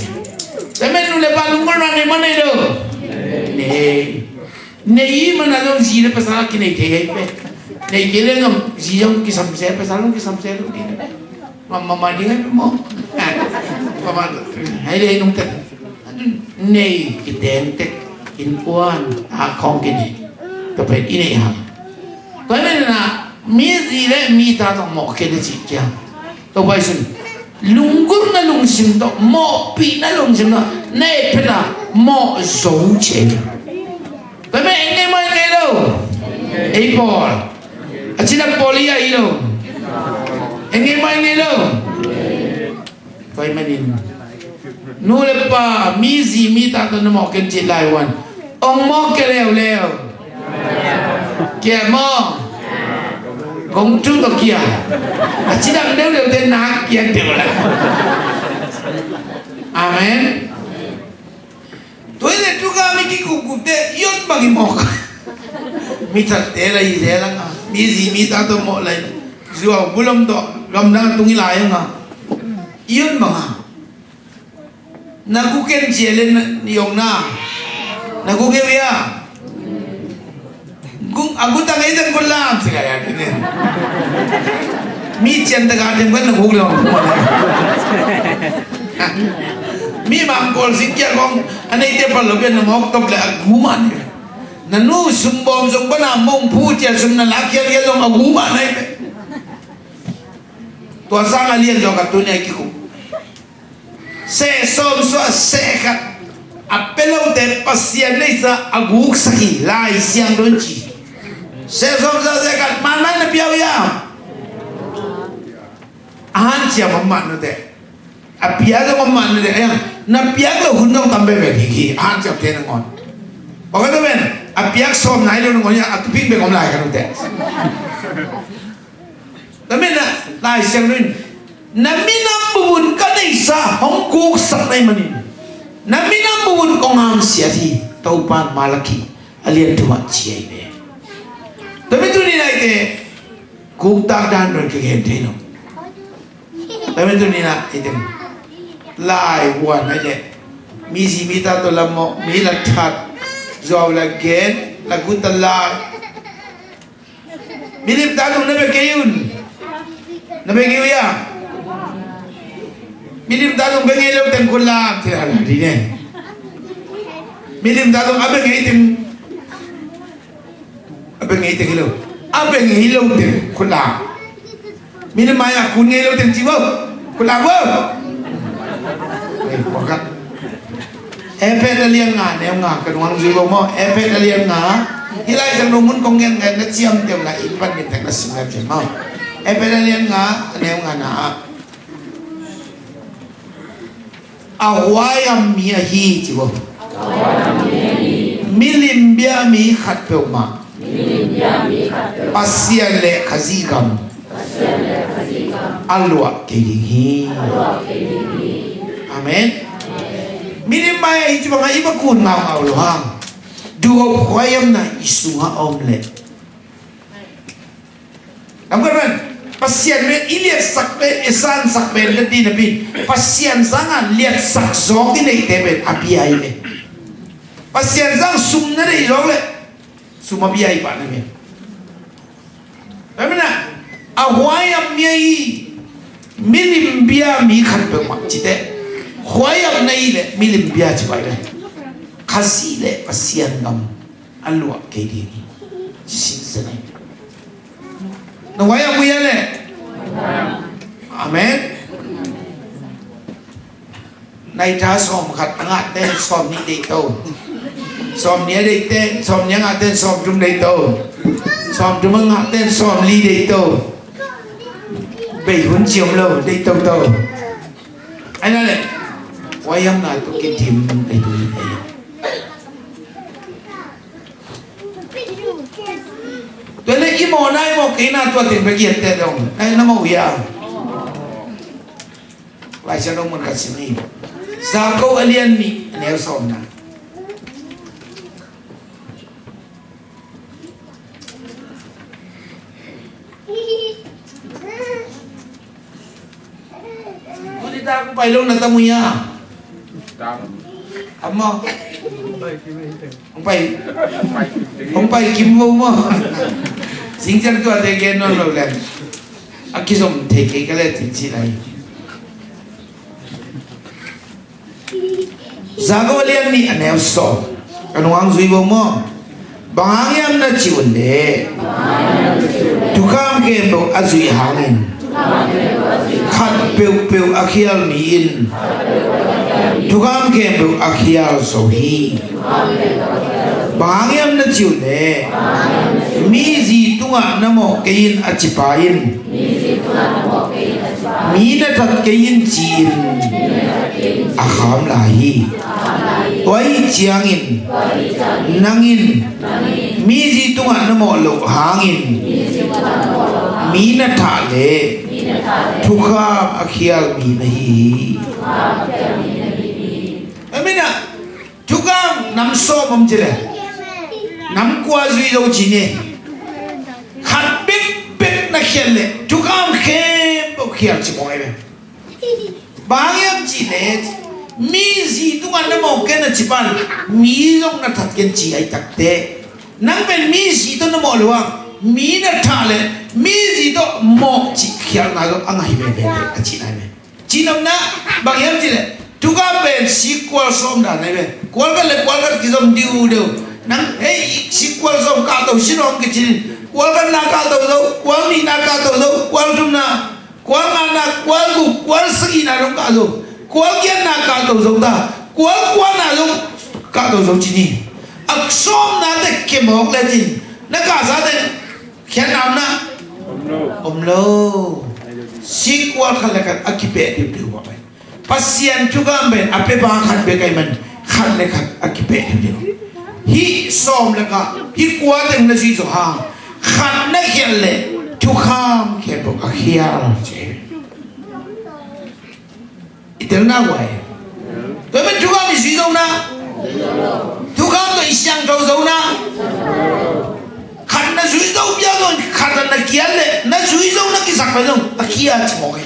Tua men nu le pa lungkol na nei mah nei lo. Nei. Nei i mana zong zi le pasal a kinei thei hei pe. Nei kei le zong zi zong kisam se, pasal zong kisam se lo ding. Mama ding hei pe maw. Mama hei le nung tek. Nei kiteng tek, innkuan a khawng kinei. Tua pen i nei hang. Tua hi manin ah mi zi le mi ta tawh mawh kei na cih ciang Topa Jesuh in lunggulhna lungsim tawh, mawhpihna lungsim tawh na et phet a mawh zo cia hi. Tua hi manin eng ngei maw, eng ngei lo? Ei pawl a cidam pawl hi a, hi lo? Eng ngei maw, eng ngei lo? Tua hi manin nu le pa, mi zi mi ta tawh na mawh ken cih lai uh an, ong mawh kia leuleu. Kia maw? Kong thu tawh kia. A cidam leuleu te nak kia deuh la. Amen. Tua hi le tuka mi kikupkupte i on bang i mawk. Mi thatte la hi le langa, mi zi mi ta tawh mawh lai. Zuau bulom tawh gamdang tung i lai anga i on banga. Na gu ken cia le na, i ong na. Na gu keu ia. Gu, a gu tang ei tang gu lam si ka ya tene. Mi cian ta ka tem kan na gu le ong. Mi mang kol sik kia kong a nei te pal lo pian na mawk top le a gu man. Na nu sum bawm zong bana mong phu cia sum na lak kia kia zong a gu man ai pe. Tua sang a lian zong ka tun ai ki gu. Seh sawm suah seh khat a pia lote Pasian neihsa a guksak hi, Lai Siangtho in ci. Seh sawm suah seh khat manman na pia uh ia. hanciam om mah nute. A piak zong om mah nute. Ahi hang na piak lo hun zong tam veve ding hi, a hanciamte nangawn. Bang hang hiam cih leh a piak sawm nai lo nangawn hi a, a tuping bek om lai ka nute. Tua manin ah Lai Siangtho in na minam bup un ka neihsa hong guksak na hih manin, na minam bup un kong hamsiat hi, Topa'n Malakhi a lian thumah ci ahi ve. Tua manin tuni-in ah eite guktak dan bel kigen thei lo. Tua manin tuni-in ah eite laivuan ahih leh mizi mita tawh lamawh, mi la that, zuau la gen, la guta lai. Milim ta tung na bia kei un. Na bia kei un ya. Milim ta tung bia ngei lo teng khut lam, ci la la di ne. Milim ta tung a bia ngei teng, a bia ngei teng hi lo. A bia ngei lo teng khut lam. Milim mai a kun ngei lo teng ci vo. Khut lam vo. Ei, pakhat. Efesa a lian nga, a neu nga, ka nung hong zui vo maw. Efesa a lian nga. Hih Lai Siangtho mun kong gen ngai na ciamteh uh leh inn pan inn tek na sim leh ciam maw. Efesa a lian nga, a neu nga na ah, a huaiam mi ahi, ci vo. Milim bia mi khat peuhmah Pasian le Khazih gam a luah kei ding hi. Amen. Milim mai-ah i cih bangah i va kun ngaungau lo hang, duhop huaihamna i sungah a om leh, lam khat pen Pasian pen i liatsak pen, i sansak pen, ka ti napi, Pasian sangah liatsak zawk i neihte pen a bia hi ve. Pasian sang sum na neih zawk leh sum a bia hi pah na hi ve. Tua manin ah, a huaihamna hi, milim bia mi khat peuhmah ci teh, huaihamna hi leh milim bia ci pai leh, Khazih le Pasian gam a luah kei ding hi. Sinsen hi. Na huaiham uh hia leh? Amen. Nai tha sawm khat a ngahte sawm nih deih to. Sawm nih a deihte, sawm nih a ngahte sawm thum deih to. Sawm thum a ngahte sawm li deih to. Bei hun ci om lo, deih toto. Ahi na leh, huaihamna tawh kidim deih to hi. Tua leh i mawhna, i mawh keina tua teng bek i etteh dong. Ai, na mawh uh hia? Lai Siangtho mun khat sim ni. Jakob a lian nih, a neu sawmna. Tuni tak hong pai lo na tam uh hia? Tam. Am maw? Hong pai, hong pai kim vo maw? Singciang tuate gen nawn lo leng a kizom thei kei ka leh cin ci lai. Jakob a lian nih, a neu sawm. Ka nung hong zui vo maw. Bang hang hiam na cih uh leh, thukham khempeuh a zuih hangin, khat peuhpeuh a khial mi in thukham khempeuh a khial zo hi. Bang hang hiam na cih uh leh, mi zi tungah na mawh kei in a cipa in, mi na that kei in ci-in a kham lai hi. Tua ahih ciangin nang in mi zi tungah na mawh loh hangin mi na thah leh thukham a khial mi na hi hi. Amen ah. Thukham nam sawm om ci leh nam kua zui zo ci ni. Khat bekbek na khial leh thukham khempeuh khial ci mawk ahi ve. Bang hang hiam cih leh mi zi tungah na mawh kei in a cipa in mi zong na that kei in ci ahi takteh, nang pen mi zi tawh na mawh loh hang mi na thah leh mi zi tawh mawh cih khialhna zong a ngah hi veve a cihna hi ve. Cihnopna, bang hiam cih leh thukham pen sik kual sawm dan ahi ve. Kual khat le kual khat kizom diudeu. Nang hei sik kual sawm kahto sin hong kici in, kual khatna kahto zo, kual nihna kahto zo, kual thumna, kual ngana, kual guk, kual sagihna zong kah zo, kual giatna kahto zo ta, kual kuana zong kahto zo ci ni. A sawmna teh kem hawk lecin na kahsa teh khiatna om na? Om lo. Sik kual khat le khat a kipeh diudiu bang pen, Pasian thukham pen a pia bang khat bek ahih man khat le khat a kipeh diudiu. Hih sawm le nga, hih kua teng na zuih zawh hang, khat na khial leh thukham khempeuh a khial ci. I telna guai. Tua pen thukham i zui zo na. Thukham tawh i siangtho zo na. Khat na zui zo bia zo, khat na kial leh na zui zo na kisak pai zo. A kia ci mawk hi.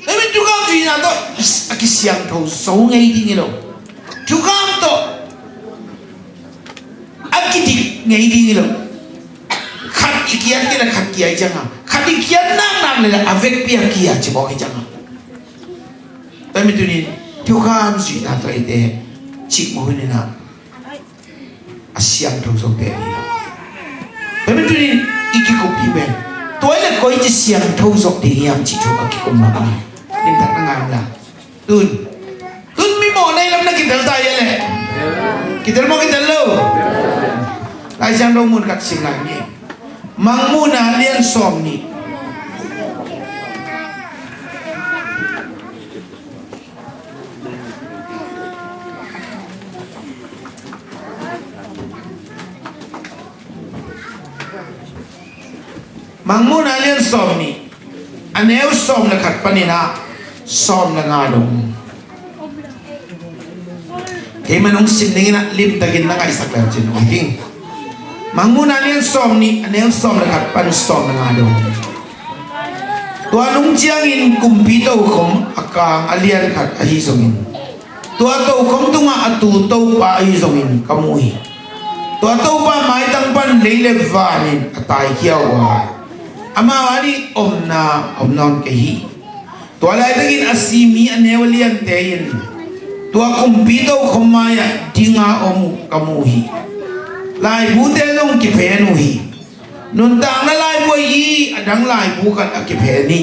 Tua pen thukham zuihna tawh a kisiangtho zo ngei ding hi lo. Thukham tawh a kidik ngei ding hi lo. Khat i kiat kei le khat kia hi cianga, khat i kiat naknak le a vekpi a kia ci mawk hi cianga. Tua mi tunin thukham zuihna tawh eite cik mawk hi nina a siangtho zo te hi lo. Tua mi tunin i kikup hi pen tua i le koi ci siangtho zo ding hiam ci thu a kikum mawk hi. Limtak na ngai la. Tun. Tun mi mawh nei lam na kitel ta hia le. Kitel maw kitel lo. Lai Siangtho mun khat sim lai ni. Mangmuhna lian sawm nih. Mangmuhna lian sawm nih, a neu sawm le khat panin ah sawm le nga dong. Kei man hong sim dingin ah limtakin na ngaihsak le cin hong ding. Mangmuhna lian sawm nih, a neu sawm le khat pan sawm le nga dong. Tua nung ciangin kumpi tokhom a kang a lian khat ahi zongin, tua tokhom tungah a tu Topa ahi zongin ka mu hi. Tua Topa maitang pan lei le vanin a taikhia uh a, amau ading omna om nawn kei hi. Tua laitakin a si mi a neu a liante in tua kumpi tokhom mai-ah dinga om uh ka mu hi. Laibute zong kiphen uh hi. Nuntakna laibu ahi a dang laibu khat a kiphen hi.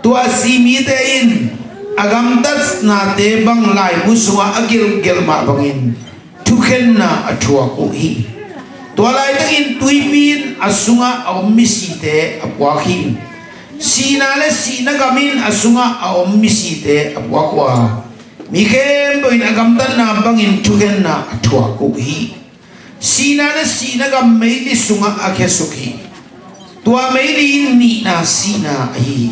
Tua si mite in a gamtatnate bang laibu sungah a gelgel mah bangin thukhenna a thuak uh hi. Tua laitakin tuipi in a sungah a om misite a puak hi. Sihna le sihna gam in a sungah a om misite a puak uh a, mi khempeuh in a gamtatna bangin thukhenna a thuak uh hi. Sihna le sihna gam meili sungah a khiasuk hi. Tua meili in nihna sihna ahi hi.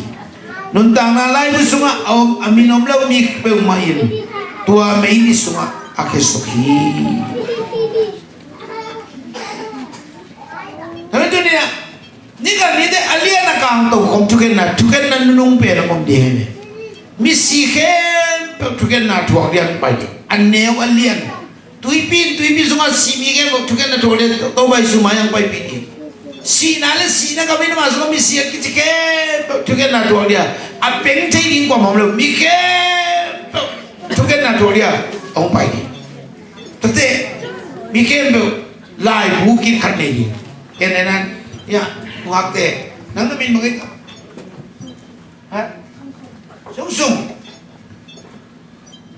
Nuntakna laibu sungah a om a min om lo mi peuhmah in tua meili sungah a khiasuk hi. Tua hi tuni-ah ni khat nite a lian a kang tokhom thukhenna, thukhenna nunung pen a om ding hi. Misi khempeuh thukhenna thuak lian pai ding. A neu a lian Tuipi in tuipi sungah si mi khempeuh thukhenna thuak dia, Topa Jesu mai-ah hong paipih ding. Sihna le sihna gam in amah sungah misi a kici khempeuh thukhenna thuak dia, a peng thei ding kuamah om lo, mi khempeuh thukhenna thuak dia hong pai ding. Tate, mi khempeuh laibu khat nei ding. Ken nenan, ya, muakte, nang na min bang hita? Ha? Sungsung.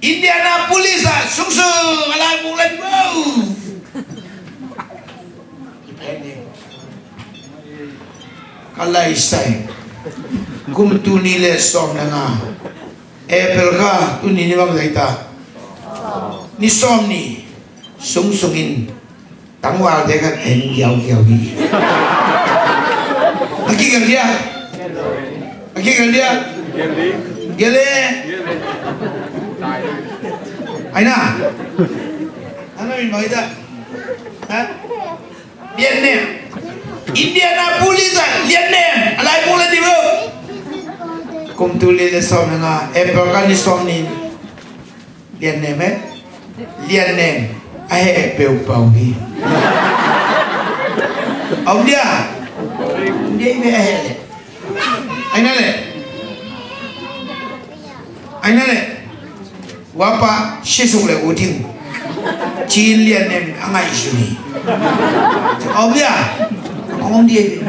Indianapolis ah sungsung a laibuk lan bo. Ka laisai kum tul nih le sawm le nga, April kha, tuni ni bang zai ta? Ni sawm ni sungsung in tangvalte khat en giaugiau hi. A kigelh dia. A kigelh dia. Gelh e. Aina. Ana min bang ita. Ha? Liannem. Indianapolis ah liannem. A laibuk la di bo. Kum tul nih le sawm le nga, April kha ni sawm ni. Liannem e. Liannem a heh peuhpeuh hi. A om dia. Om dia hi ve a heh le. Aina le. Aina le. Wapa sisuk le uting. Cin liannem a ngaihsun hi. A om dia. A om dia hi ve.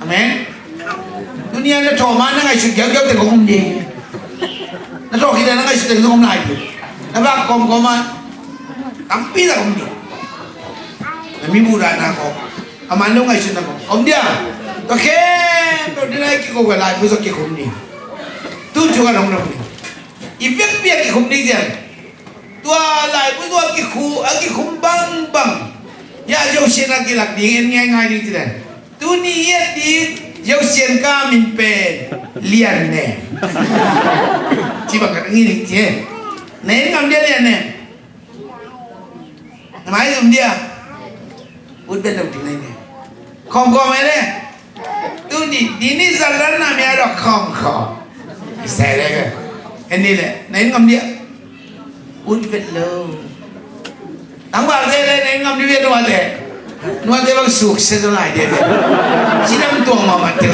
Amen. Tuni-a na thawh ma na ngaihsut giaugiau teh kong om ding. Na thawh khit a na ngaihsut teh kong om lai ding. Na vak kawmkawm a tampi tak om ding. Na mi buhdah na kawm a man lo ngaihsutna kawm om ding a. Pa khempeuh ni na i kikhum, ka laibu zong kikhum ni. Tu thu ka dong dong ni. I vekpi a kikhum ni ciang. Tua laibu zong a kikhum, a kikhum bangbang. Ya, Yosian a kilak ding en ngaingai ding ci dan. Tuni i et ding Yosian ka min pen Lian Ne. Ci bang ka ngi ding ci. Ne ngam dia Lian Ne. Mai zum dia. Ut ben dong ting lai ne. Khom khom ai le. Tu ni, ni ni zan ran na mi ai dok khom khom. Sai le ke. En ni le. Na in ngam dia. Ut ben lo. Tang ba de le na in ngam dia nuate. Nuate bang suk se zo lai dia. Sidang tuang ma ma te.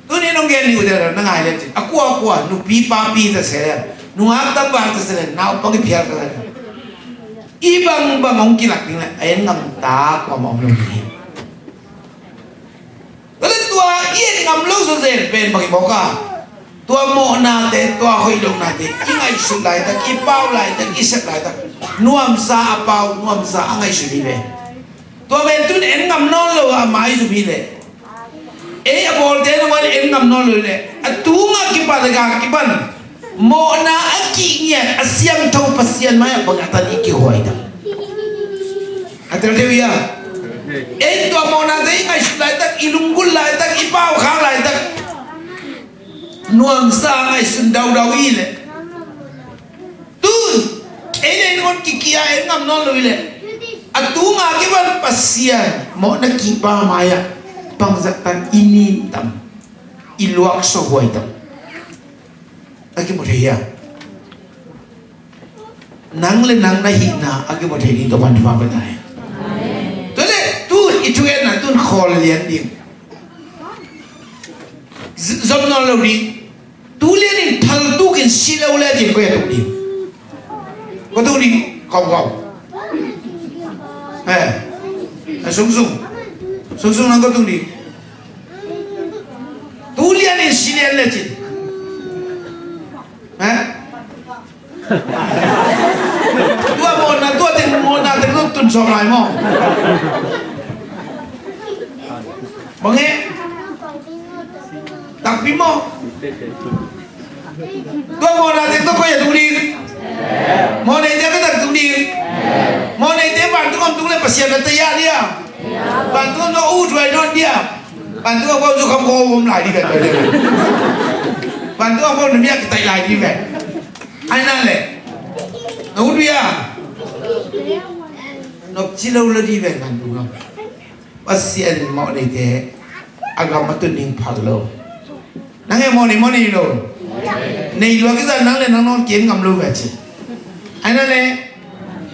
Tuni nong gen ni u dera na ngai le cin. A kua kua nupi papi ta se le. Nungak tang bang ta se le. Naupang i phial ta se le. I bang bang hong kilak ding le. A en ngam ta kua ma om lo ni. Tua le tua i en ngam lo zo zen pen bang i mawk a. Tua mawhnate, tua hoih lonate. I ngaihsut laitak, i pau laitak, i sep laitak. Nuamsa a pau, nuamsa a ngaihsut i ve. Tua pen tun en ngam nawn lo a mai zum hi leh. Ei a bawlte nangawn en ngam nawn lo hi leh. A tunga kipat a gak kipan. Mawhna a kihngiat a siangtho Pasian mai-ah bang a tan i kihuai tak. A tel thei uh ia. Ei tua mawhnate i ngaihsut laitak, i lunggulh laitak, i paukhak laitak. Nuamsa ngaihsun daudau i hi leh. Tun, ei le in hon kikia en ngam nawn lo hi leh. A tunga kipan Pasian mawhna kihpa mai-ah bangzah tan i nin tam, i luak sawhuai tam. A kimu thei hia? Nang le nang na hihna a kimu thei ding Topa'n thupha pia ta hen. Tua le tun i thugenna tun khawl lian ding. Z-, zom nawn lo ding. Tu lian in phal tukin si lo le ding koi a tuk ding. Koi tuk ding. Kau kau. Eh. Eh, sung sung. Sung sung nang koi tuk ding. Tu lian in si lian le cin. Eh. Tua mawhna, tua teng mawhna teng zong tun sawm lai maw? Bang e? Takpi maw? Tua mawhna teng tua koi a tung ding? Mawhneite a tua tak tung ding? Mawhneite vantung om tung le Pasian na taya dia. Vantung om tua ut vai nawn dia. Vantung om tua zu kham kho om lai di vet. Vantung om tua na miak tai lai di vet. Ai na le. Na ut via. Nop ci lo lo di ven kan tu lo. Pasian mawhneite a gam a tun ding phal lo. Nang e mawhnei mawhnei lo. Nei lua kizan nang le nang nawn kien ngam lo ve ci. Ai na le.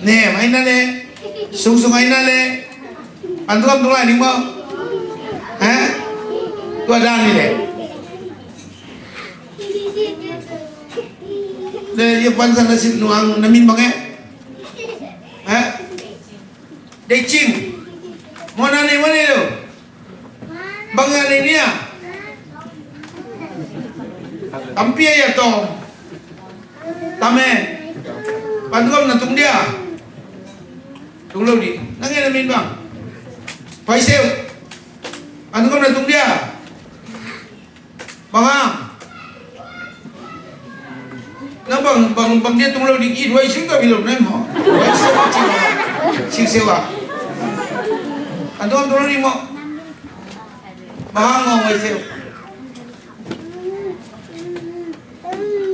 Ne, ai na le. Sung sung ai na le. An tu gam tu lai ding maw. Ha? Tua dan ni le. Le, yo pan san na sin nuang na min bang e? Ha? Dei cing. Mawhna nei mawhnei lo. Bang a nei nia. Tampi a ya tawm. Tam e. Pan tu gam na tung dia. Tung lo di. Nang e na min bang. Pai seu. Pan tu gam na tung dia. Bang hang? Nang bang, bang, bang dia tung lo ding i duai sing ka bilo nai mo. Duai sing ka sing ka. Sing sewa. Antu tung lo ding mo. Bang hang mo duai sewa.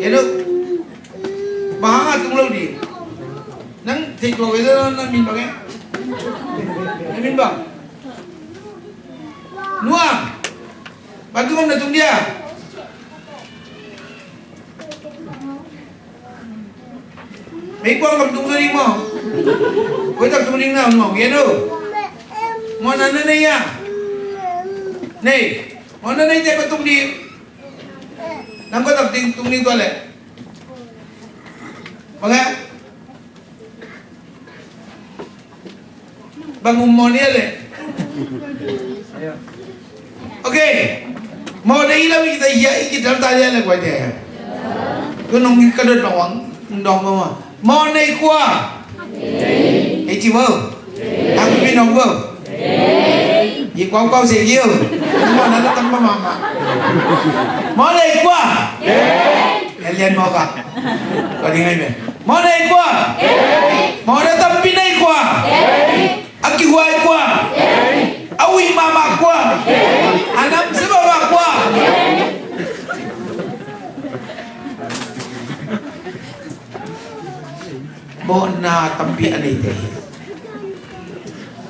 Hello. Bang hang a tung lo ding. Nang thei tua ve nang min bang e. Nang min bang. Nuam. Bantu ngam na tung dia. Mei kuang kam tung ding mo. Koi tak tung ding na mo. Geno. Mo na na nei ya. Nei. Mo na nei te ko tung ding. Nang ko tak ding tung ding ko le. Bang e. Bang um mawh ni a le. Ok. Mawh na i lam i ta hia i ki dal ta hia le kuai te. Ko nong ka dot bang wang. Dong mo. Mawhnei kua? Ei ci bo. Ang pi nong bo. Yi kua kua se yi. Mawh na tam ma ma ma. Mawhnei kua? Elian mawh ka. Kua ding ai me. Mawhnei kua? Mawh na tam pi nei kua? A kihuai kua? A uih mahmah kua? A namsia mahmah kua? Mawhna tampi a neite hi.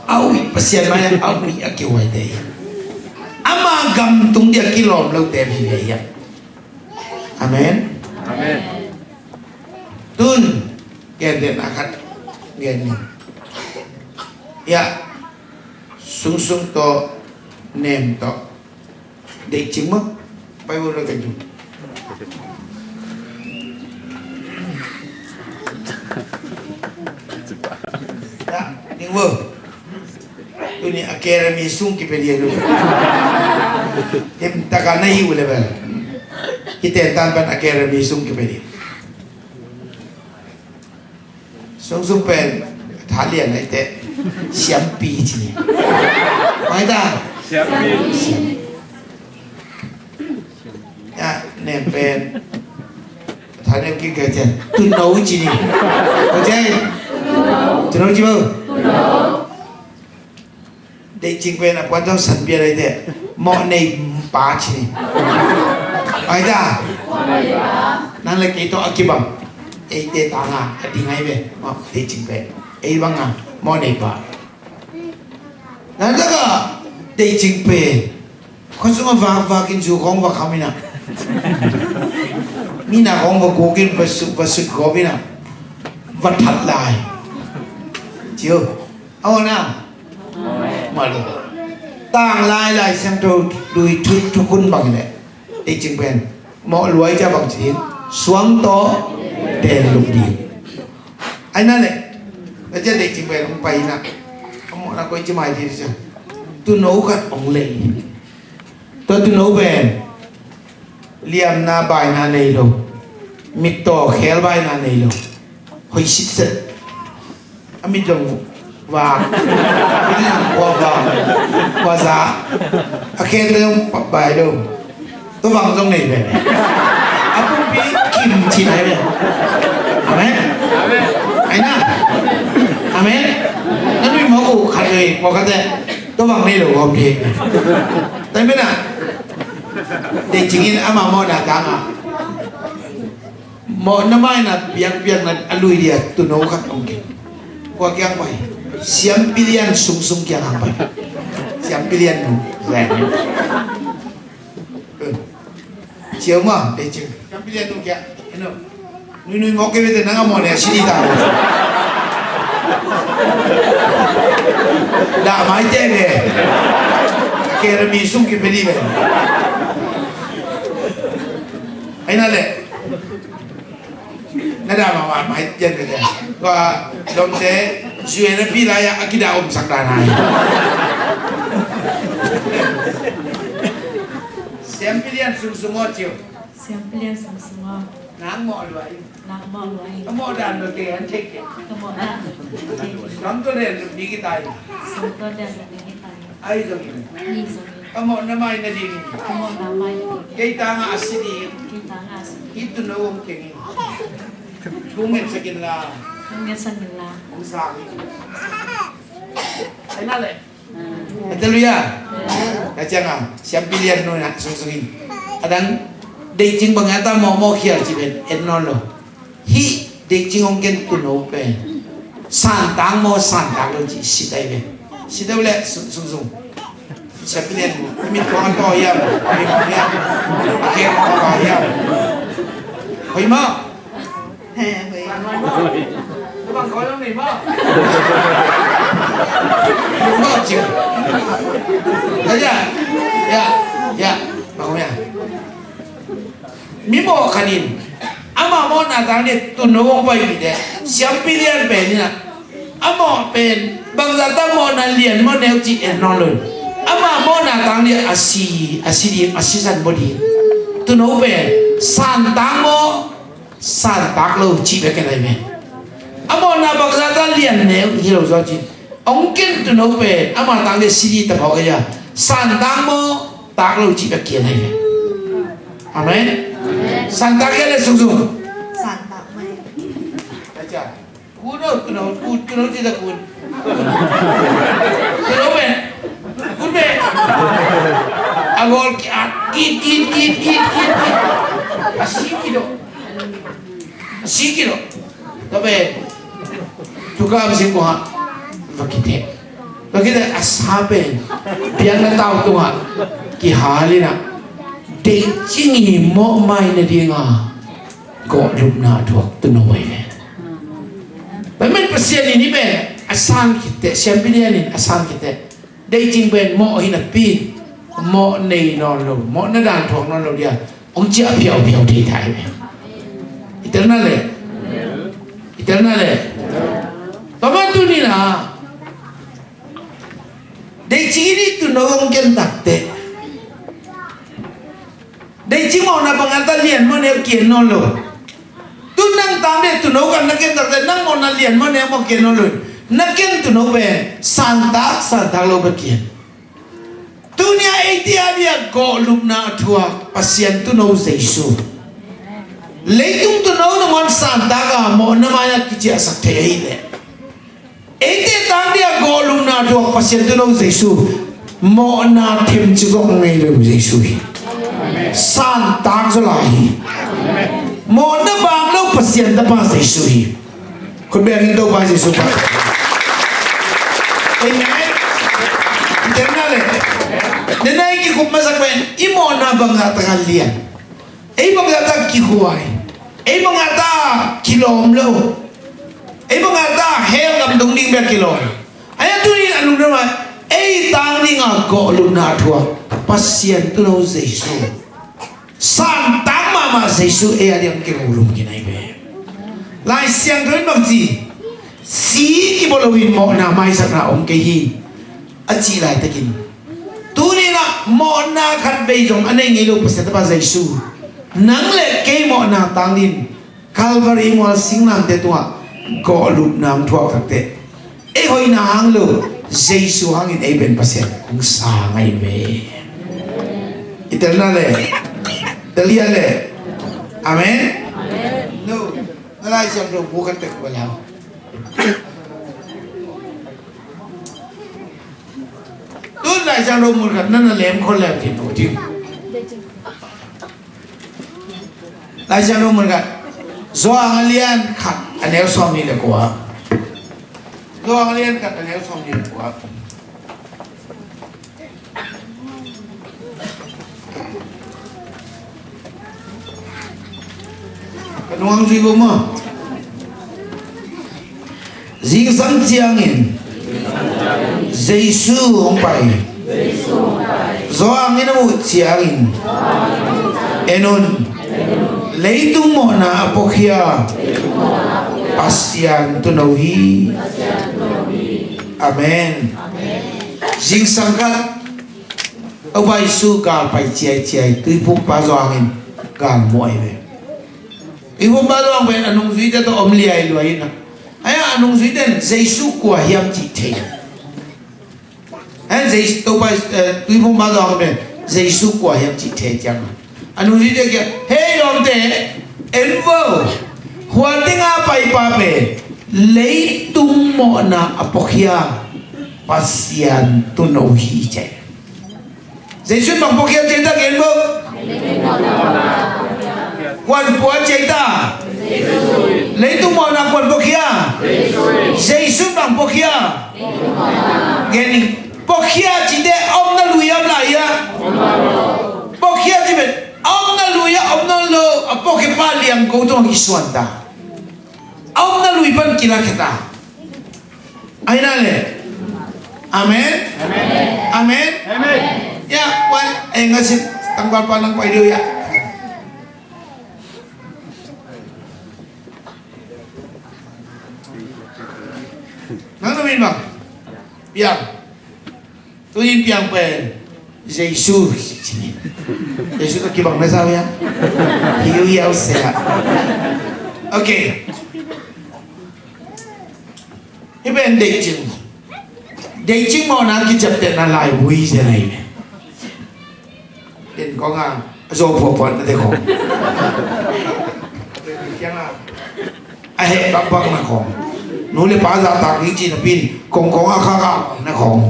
A uih Pasian mai a uih a kihuaite hi. Ama gam tung dia kilawm lote vive hi. Amen. Amen. Tun gen den a khat gen ni. Ya. Sungsung tawh nem tawh. Deih cing mah. Pai vo lo kan jum. Ya, ning vo. Tuni academy sung kipia dia lo. Tem taka na hi u le bel. Kiten tan pan academy sung kipia dia. Sungsung pen tha lian ai te siampi ci ni. Mai ta siampi. Ya, nem pen tha nem ki ga jen tuno ci ni. Ko jen tuno ci mau. Deih cing pen a puan zong san pia lai te mawh nei pa ci ni. Ai ta nang le kei tawh a kibang eite tanga a ding ai ve. Mawh deih cing pen ei banga mawh nei pa. Nang taka deih cing pen khuasung a vak vak in zu khawng va kham ina mina khawng va kuk in va sut va sut khawm ina va that lai. Ciu. Aw na. Malu. Tang lai lai siangtho lui thut thukun bang le. Deih cing pen mawh luai cia bang ci ding suang tawh den luk ding. Ai na le. Na cia deih cing pen hong pai na. A mawh na koi ci mai ding cia. Tuno khat hong lei. Tua tuno pen liamna baina nei lo. Mittaw khel baina nei lo. Hoih sitset. A mit zong vak. Kua vak. Kua za. A khen zong bai lo. Tua vang zong nei ve. A pumpi kim ci nai ve. Amen. Ai na. Amen. Na nui mawk uh khat ve. Kua khat te. Tua vang nei lo gawm ding. Tai mena. Deih cingin ama mawhna tanga. Mawhna maina biakpiakna a lui dia tuno khat hong kei. Kua kiang pai. Siampi lian sungsung kiang hang pai. Siampi lian nu. Ren. Ciau ma, deih cing. Siampi lian nu kiang. Eno. Nui nui mawk kei bete nang a mawh ne a sini ta. Dah mai te ne. Kei ra mi sung ki peni ne. Ai na le. Na dah ma ma mai tian ne. Kua dong te zue na pi lai a kida om sak da nai. Siampi lian sungsung o ciu. Siampi lian sungsung o. Nang mawh luai. Nang mawh luai. Ka mawh dan lo ke an thei ke. Ka mawh dan lo ke an thei ke. Suang to lian lo mi ki tai. Suang to lian lo mi ki tai. Ai zong in. Ai zong in. Ka mawh na mai na ding. Ka mawh na mai na ding. Kei tanga a si ding. Kei tanga a si ding. Hih tuno hong keng in. Hong ngen sak in la. Hong ngen sak in la. Hong sang in. Ai na le. Hallelujah. Ka ciang a siampi lian nu na sungsung in. A dang deih cing bang a ta mawh mawh khial ci pen en nawn lo. Hih deih cing hong ken tuno pen santang maw santang lo ci si tai pen. Si tai le sungsung. Siampi lian nu mit kong a taw hiam. Mit kong hiam. A keng kong a hiam. Hoi maw. He, hoi. Hoi. Hoi. Hoi. Hoi. Hoi. Hoi. Mi mawh khat in ama mawhna tang ding tuno hong pai mi te siampi lian pen in a, a mawh pen bangzah ta mawhna lian maw neu ci en nawn lo. Ama mawhna tang ding a si, a si ding, a sisan maw ding. Tuno pen santang maw santak lo cih bek ken ahi ve. A mawhna bangzah ta lian neu hi lo zaw cin. Hong ken tuuno pen ama tang le sidi ta phawk ahi a, santak maw, tak lo cih bek kian ahi ve. Amen. Santak hian le sungzung. Santak mai. Kun aw, kun aw, kun, kun aw, cih ta kun. Kun aw pen. Kun pen. A gawl ki at, kit, kit, kit. A si kit aw. A si kit aw. Tua pen. Tuka am si ko ha. Va kit he. Tua kite a sa pen biakna tau tungah kihal in a, deihcing i mawhmaina dinga gawhlupna a thuak tuuno ahi ve. Tua ahih manin Pasian in hih pen a sang khit teh, siampi lian in a sang khit teh, deihcing pen mawh hi napi in, mawh nei nawn lo, mawhna dan thuak nawn lo dia hong ciah phiaupiau thei ta ahi ve. I telna le, i telna le. Tua man tuni-in a, deihcing i nih tuuno hong ken tak teh, deihcing mawhna bangah ta lian maw neu kian nawn lo. Tu nang tang deh tuuno kan na ken tak teh, nang mawhna lian maw neu maw kian nawn lo. Na ken tuuno pen santak, santak lo bek kian. Tuni-a eite a dia gawhlupna a thuak Pasian tuuno Jesu. Leitung tuuno nangawn santak a mawhna mai-ah kiciahsak thei ahih leh, eite tang dia gawhlupna a thuak Pasian tuuno Jesu. Mawhna themcik zong ngei lo Jesu hi. Santak zaw lai hi. Mawhna bang lo Pasian Tapa Jesu hi. Khut beng in Topa Jesu pa. Amen. I telna le. Nena i kikup masak pen i mawhna bangzah tak a lian. Ei bangzah tak kikhuai. Ei bangzah tak kilawm lo. Ei bangzah tak hell gam tung ding bek kilawm. Ahi a, tuni-in a lungdam a, ei tang dinga gawhlupna a thuak Pasian tuuno Jesu. Santak mahmah Jesu ei a diang kingolum kinai ve. Lai Siangtho in bang ci, si kibawl loin mawhna maisakna om kei hi, a cih laitakin, tuni-in ah mawhna khatvei zong a nei ngei lo Pasian Tapa Jesu, nang le kei mawhna tang dingin Calvary mual singlamteh tungah gawhlupna hong thuak tak teh, ei hoihna hang lo, Jesu hangin ei pen Pasian hong sang ahi ve. I telna le, tel hia le. Amen. No. Na Lai Siangtho bu khat pek ua lau. Tun Lai Siangtho mun khat na na lem khol le kin u ding. Lai Siangtho mun khat. Johan a lian khat a neu sawmnih le kua. Johan a lian khat a neu sawmnih le kua. Ka nung hong zui ko maw? Zingsang ciangin Jesu hong pai. Johan in a muh ciangin, en un, leitung mawhna a puakhia Pasian tuuno hi. Amen. Zingsang khat Topa Jesu gal pai ciaiciai, tuiphumpa Johan in gal muh ahi ve. Tuiphumpa Johan pen a nungzuite tawh om liailuai in a, ahi a, a nungzuite in Jesu kua hiam cih thei. Ahi a, Jesu, Topa, eh, tuiphumpa Johan pen Jesu kua hiam cih thei ciang a, a nungzuite kiang, "Hei lawmte, en vo, hua tenga paipa pen leitung mawhna a puakhia Pasian tuuno hi," ci. Jesu bang puakhia ci ta, gen vo. Kuan pua ci ta. Leitung mawhna kuan puakhia. Jesu bang puakhia. Gen in. Puakhia ci te a omna lui a om lai a. Puakhia ci pen a omna lui a om nawn lo, a puakhia pa liang ko tungah kisuan ta. A omna lui pan kilakhia ta. Ahi na le. Amen. Amen. Amen. Amen. Ya, wan, eh, ngasin tangval pa nang pai deuh ya. Nang na min bang. Piang. Tu in piang pen Jesu. Jesu ka kibang na sa ya. Hiu hiau se ya. Okay. Hih pen deihcing. Deihcing mawhna kiciaptehna laivui zen ahi ve. Ken kong a, a zo phuaphuatna te khong. A heh bakbakna khong. Nu le pa zahtak ding cih napi in kong kong a khakna khong.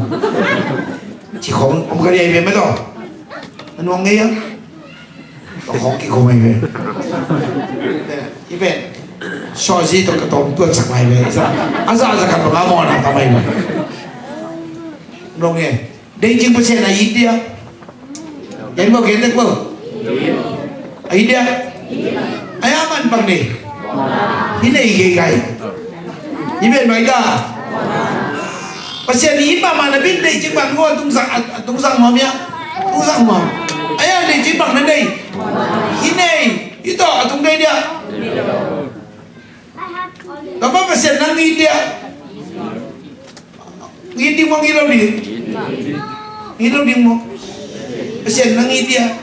Ci khong om ka liai ve mah tawh. A nuang ngei a. Tawh khong kikhum ahi ve. Hih pen sawzi tawh ka tawm tuatsak lai ve. A zah, a zah khat bang a mawhna tam ahi ve. Nuang ngei. Deihcing Pasian a it dia. Gen bo, gen dek bo. A it dia. Ai a man bang nei. Hi nei gei gai. Hi ben bai da. Pasian i it mahmah na bin deihcing bang ko a tungsang, a, a tungsang mawm ia. Tungsang mawm. Ai a deihcing bang na nei. Hi nei. Hi tawh a tung nei dia. Tama Pasian nang it dia. Ngit ding maw, ngit lo ding? Ngit lo ding maw? Pasian nang it dia.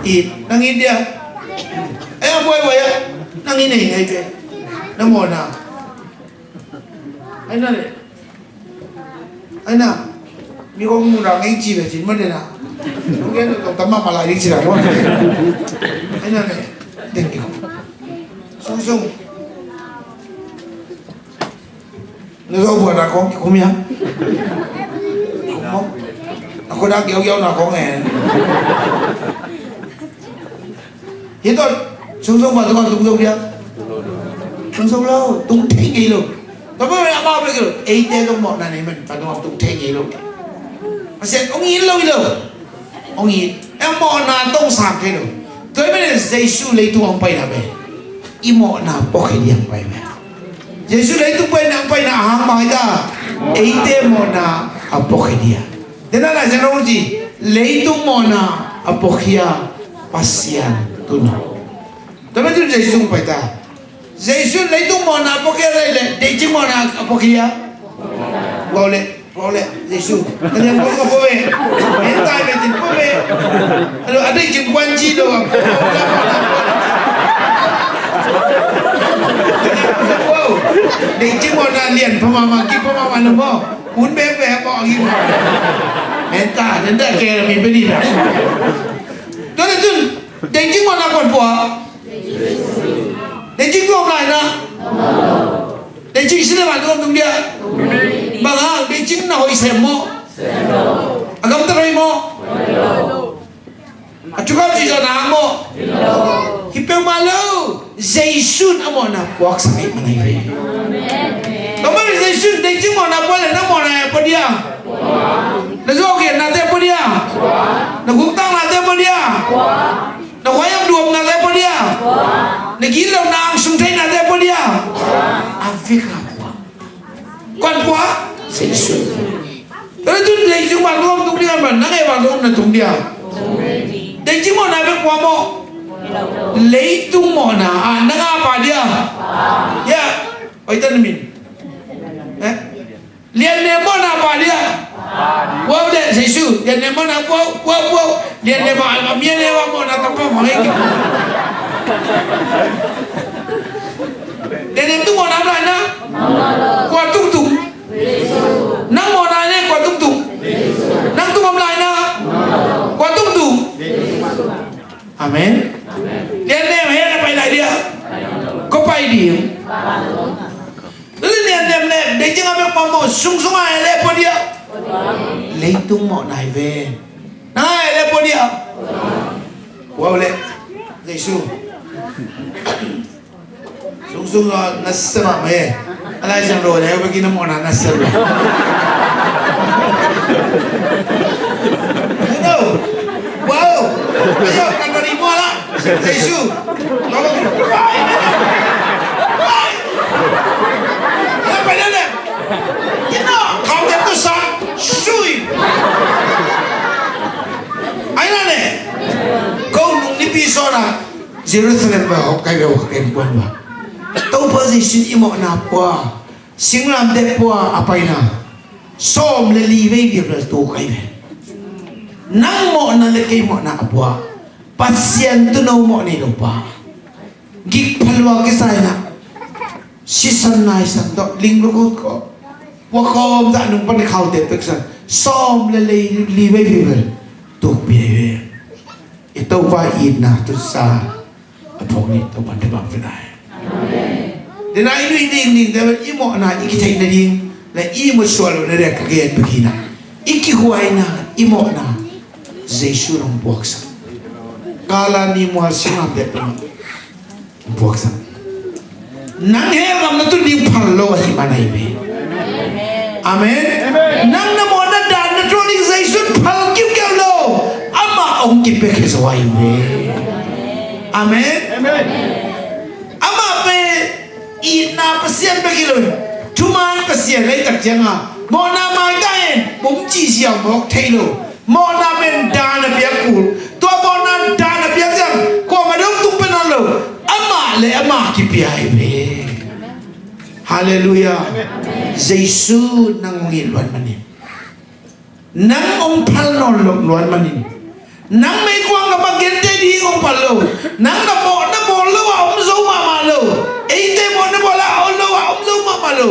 It, nang it dia. Ai a buai buai a. Nang it nei ngai pe. Na mawhna. Ai na le. Ai na. Mi kong mu na ngai ci ve cin ma de na. Kong gen to tama ma lai ding ci la. Ai na le. Thank you. Sung sung. Na zo buan na kong kikum ia. Kikum maw? Na kong na kiau kiau na kong e. Hi tawh sung sung pa tawh kong tung zo dia. Sung sung lo, tung thei ngei lo. Tawh pa a ma pe kei lo. Eite zong mawhna nei man pa tawh tung thei ngei lo. Pasian ong it lo, it lo. Ong it. Ei mawhna tawh sang thei lo. Tua ahih manin Jesu leitung hong paina pen i mawhna puakhia ding hong pai pen. Jesu leitung paina, hong paina a hang bang hi ta. Eite mawhna a puakhia ding. Dena Lai Siangtho hong ci, leitung mawhna a puakhia Pasian tuuno. Tua ahih manin Jesu hong pai ta. Jesu leitung mawhna a puakhia leh, leh deihcing mawhna a puakhia. Wow leh, wow leh, Jesu. Ka lian kong ka pua ve. Hen tai ve cin pua ve. Alo, a deihcing kuan ci lo a pua. Wow. Deihcing mawhna lian pha mahmah, kip pha mahmah lo maw. Hun bek ve a pua a kip. Hen tai, hen tai ke mi pe di na. Tua leh tun, deihcing mawhna kuan pua. Deihcing tung om lai na. Deihcing si le man tung om tung dia. Bang hang, deihcing na hoih sem maw? A gamtat hoih maw? A thukam ci zaw na hang maw? Hi peuhmah lo. Jesu in a mawhna puaksak ahih man ahi ve. Tua man Jesu in deihcing mawhna pua leh na mawhna a pua dia. Na zawhkhiatnate pua dia. Na guktaknate pua dia. Na khuaiam duamnate pua dia. Na gitlohna angsung theinate pua dia. A vek a pua. Kuan pua? Jesu. Tua leh tun leitung bang tung tung dia, bang nang e bang tung na tung dia. Deihcing mawhna bek pua maw? Leitung mawhna a nang a pha dia. Ya. Oi tan min. Eh? Liannem mawhna pha dia. Wow leh Jesu. Liannem mawhna wow, wow, wow. Liannem a, a mian e wa mawhna tam pha mawh e. Liannem tung mawhna lai na. Kua tung tung. Nang mawhna ne kua tung tung. Nang tung om lai na. Kua tung tung. Amen. Liannem he na pai lai dia. Ko pai ding. Liannem le, deihcing a bek mawh maw, sungsung a e le pua dia. Leitung mawhna hi ve. Na e le pua dia. Wow le. Jesu. Sungsung lo na sema me. A Lai Siangtho le, bagi na mawhna na sema. Hello. Wow. Ayo, kan bari mawh la. Jesu. Tolong. Kenapa dia ni? Kina, kau dia tu sah. Sui. Ai na ne. Kau nung ni pi so na. Jerusalem va hong kai ve, hong kai ve kuan va. Topa Jesu i mawhna pua, singlamteh pua a paina, sawm le li vei vial vial tu kai ve. Nang mawhna le kei mawhna a pua. Pasian tuuno mawh nei lo pa. Gik phalua kisa inah sisan naisan tawh ling lukut ko. Wakawm zah nung pan i khaute peksan sawm le lei li vei vei vel tukpi ai ve. I Topa itna tusa a phawk ni Topa te bang pina ai. Dena i nuih ding ding te i mawhna i kitheih nading le i mawhsuah loh nading ka gen pekina i kihuaina i mawhna Jesu nong puaksak. Kala ni mual singam te pina puaksak. Nang hell gam na tun ding phal lo ahi man ahi ve. Amen. Nang na mawhna dan na tuak ding Jesu phal kiukiau lo. Amah hong kipia khia zo ahi ve. Amen. Amah pen itna Pasian bek hi lo in thuman Pasian leitak cianga mawhna maita in bum cihsiau mawk thei lo. Mawhna pen dan a piak kul. Tua mawhna dan a piak ciang kuamah dong tung pe nawn lo. Amah le amah kipia hi ve. Halleluiah. Jesu nang hong it luat manin nang hong phal nawn lo luat manin nang meikuang a bang gente ding hong phal lo. Nang na mawh na bawl lo a om zo mahmah lo. Eite mawh na bawl a om lo a om zo mahmah lo.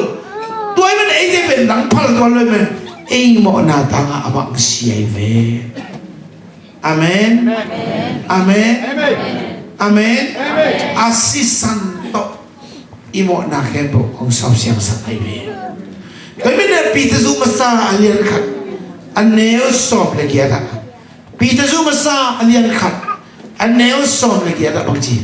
Tua hi man eite pen nang phal tuan lo hi man ei mawhna tangah a bang sia hi ve. Amen. Amen. Amen. A sisan tawh i mawhna khempeuh hong sau siangsak ahi ve. Tua hi man Peter zu masa a lian khat a neu sawm le giat ah Peter zu masa a lian khat a neu sawm le giat ah bangci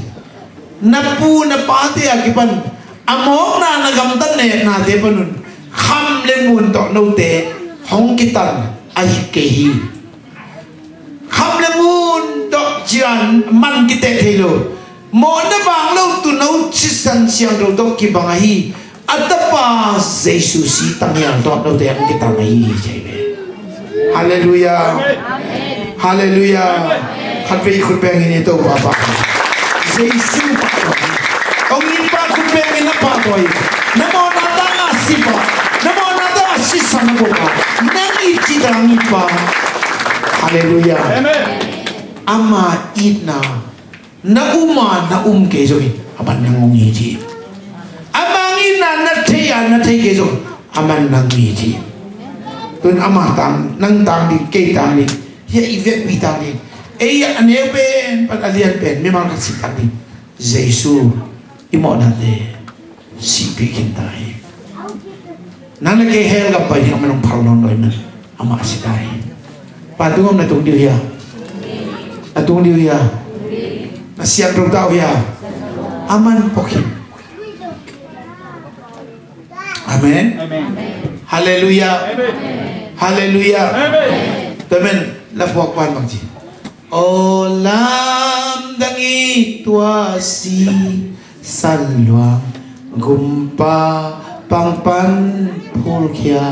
na pu na pate a kipan a mawkna na gamtat neknate panun kham le ngun tawh note hong kitan ahi kei hi. Kham le ngun tawh cian man kiteh thei lo. Mawhna bang lo tuno sisan siangtho tawh kibang ahi a tapa Jesu si tangial tawh note ang kitang ahi hi. Halleluiah. Halleluiah. Khat vei khut beng in i Topa pah. Jesu pah. Hong itpa khut beng in na pahtawi. Na mawhna tangah si pah. Na mawhna tangah sisan na pah. Nang it cih tangah itpa. Halleluiah. Ama itna na um a na um kei zongin a man nang hong it hi. Ama itna na thei a na thei kei zongin a man nang it hi. Tun ama tang nang tang ding kei tang ding hia i vekpi tang ding ei a neu pen pan a lian pen mimal khat si tang ding Jesu i mawhnate sihpih khin ta hi. Nang le kei hell gam pai ding a man hong phal nawn lo hi man amah si ta hi. Pa tung om na tung diu hia? Na tung diu hia? Na siam tung ta uh hia? A man pok hi. Amen. Halleluiah. Halleluiah. Tua man la puak pan bangci aw lamdang i tua sisan luang gumpa pangpan phulkhia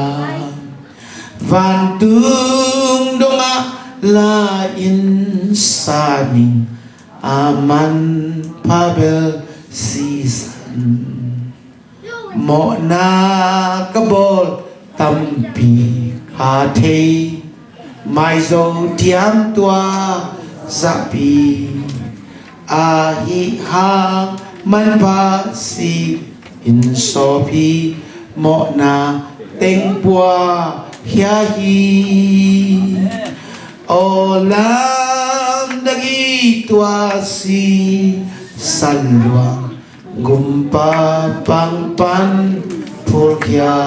vantung dongah la in saning a man phabel sisan. Mawhna ka bawl tampi ka thei maizo tiam tua zahpi ahi hang manpha si in sawpi mawhna teng pua hia hi. Aw lamdang i tua sisan luang gumpa pangpan phulkhia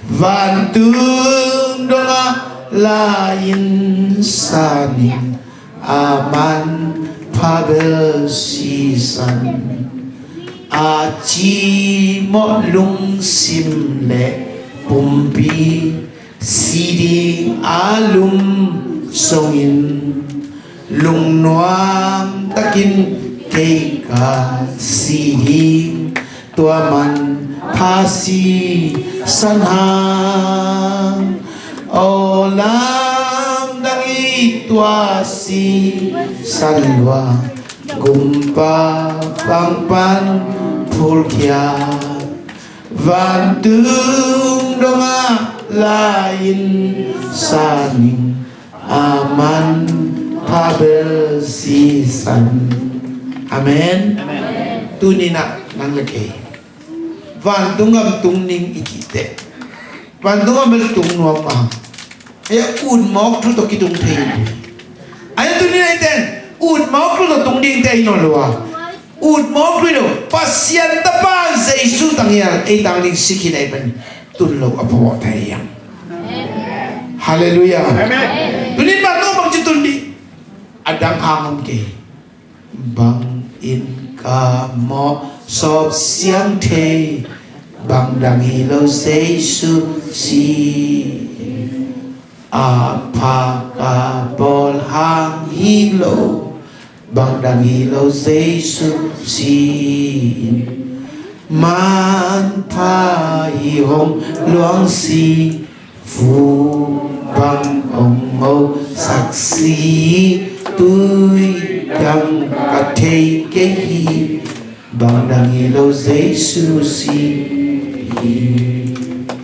vantung dongah la in saning a man phabel sisan a cimawh lungsim le pumpi si ding a lum songin lungnuam takin kei ka si ding tua man pha sisan hang. Aw lamdang i tua sisan luang gumpa pangpan phulkhia vantung dongah la in saning a man phabel sisan. Amen. Tuni-in ah nang le kei vantung gam tung ning i cih teh, vantung gam bel tung nuam a, ei, a ut mawk thu tawh kitung thei hi. Ei, tuni-in ei ten ut mawk thu tawh tung ding te hi nawn lo a, ut mawk thu hi lo, Pasian Tapa Jesu tang hi a, ei tang ding sik hi, ei pen tun lo a pawh thei hi hang. Halleluiah. Tuni-in vantung gam bangci tun ding, a dang hang om kei. Bang in ka mawh sawp siang thei, bang dang hi lo Jesu si. A pha ka bawl hang hi lo, bang dang hi lo Jesu si. Manpha hi hong luang si, vung bang hong mo sak si, tui dang ka thei kei hi, bang dang hi lo Jesu si hi.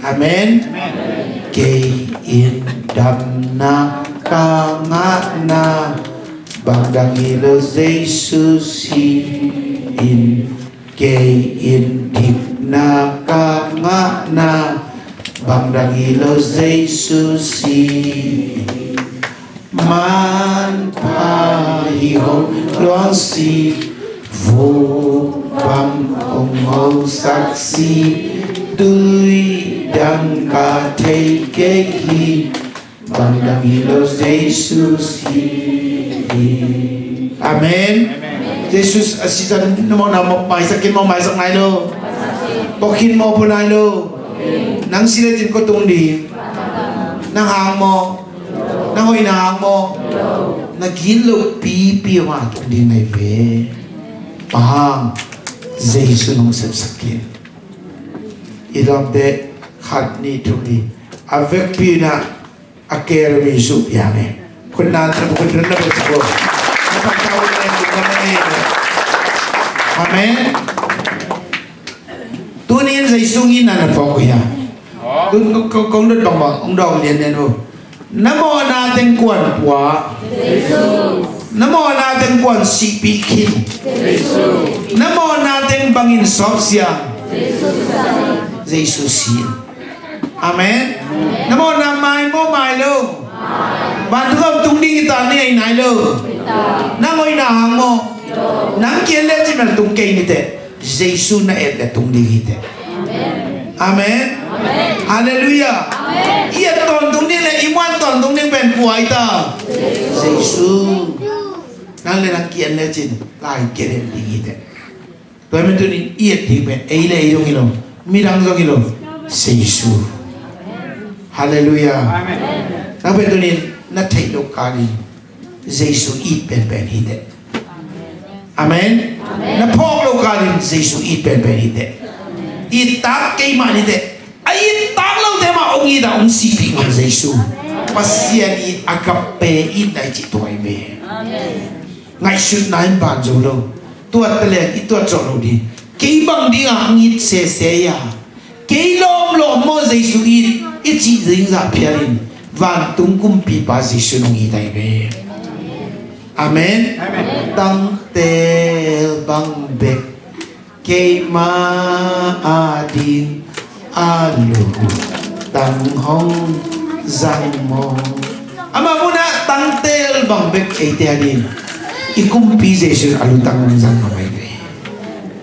Amen. Kei in dapna ka ngahna, bang dang hi lo Jesu si in. Kei in dikna ka ngahna, bang dang hi lo Jesu si. Manpha hi hong luang si, vung bang hong mo sak si, tui dang ka thei kei hi, bang dang hi lo Jesu si hi. Amen. Jesu a si zah na mawhna maisak khin maw, maisak nai lo? Pua khin maw, pua nai lo? Nang si lecin kua tung ding? Nang hang maw? Nang hoihna hang maw? Na gilo pipi mah tung ding nai ve. Bang hang? Jesu nong sepsak khin. I lawmte khat nih thum hi. A vekpi in ah a care mi suh piang e. Khutna, khutna na bek ko. Na thangtha un na in na me. Amen. Tuni-in Jesu ngitna na phawk uh hia? Tun ko, ko, kong dot bangbang hong dawng lianlian uh. Na mawhna teng kuan pua? Na mawhna teng kuan sihpih khin? Na mawhna teng bangin sawp siang? Jesu si. Amen. Na mawhna mai maw, mai lo? Vantung gam tung ding hi ta ni, ei nai lo? Nang hoihna hang maw? Nang kian lecin bel tung kei ni teh. Jesu na et leh tung ding hi teh. Amen. Halleluiah. I et tawntung ding leh i muan tawntung ding pen kua hi ta? Jesu. Nang le nang kian lecin lai kian et ding hi teh. Tua ahih manin tuni-in i et ding pen ei le ei zong hi lo, midang zong hi lo, Jesu. Halleluiah. Nang pen tuni-in na theih loh kalin Jesu it penpen hi teh. Amen. Na phawk loh kalin Jesu it penpen hi teh. It tak kei mah ni teh. A it tak lote mah hong it a hong sihpih ngal Jesu. Pasian i agape itna i cih tua hi ve. Ngaihsutna in ban zo lo. Tuat ta leng i tuat zawh lo ding. Kei bang ding a hong it sese a, kei lawmlawm maw Jesu it i cih zing zah phial in vantung kumpipa Jesu nong it ahi ve. Amen. Tangtel bang bek keima ading a lutang hong zang maw? Amah munah tangtel bang bek eite ading i kumpi Jesu in a lutang hong zang maw, mai ve.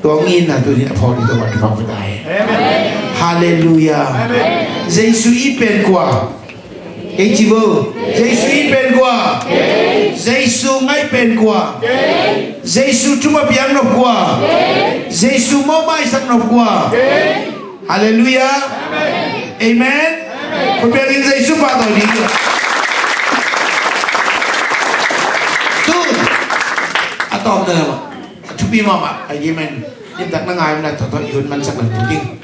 Tua hong itna tuni a phawk ding tua bang tua bang tua hi. Halleluiah. Jesu it pen kua? Kei ci bo. Jesu it pen kua? Jesu ngaih pen kua? Jesu thupha piak nop kua? Jesu mawhmaisak nop kua? Halleluiah. Amen. Khutbeng in Jesu pahtawi ding. Tu a tawpna lamah a thupi mahmah a, amen. Nimtak na ngai na tawh tawh i hun mansak lo ding.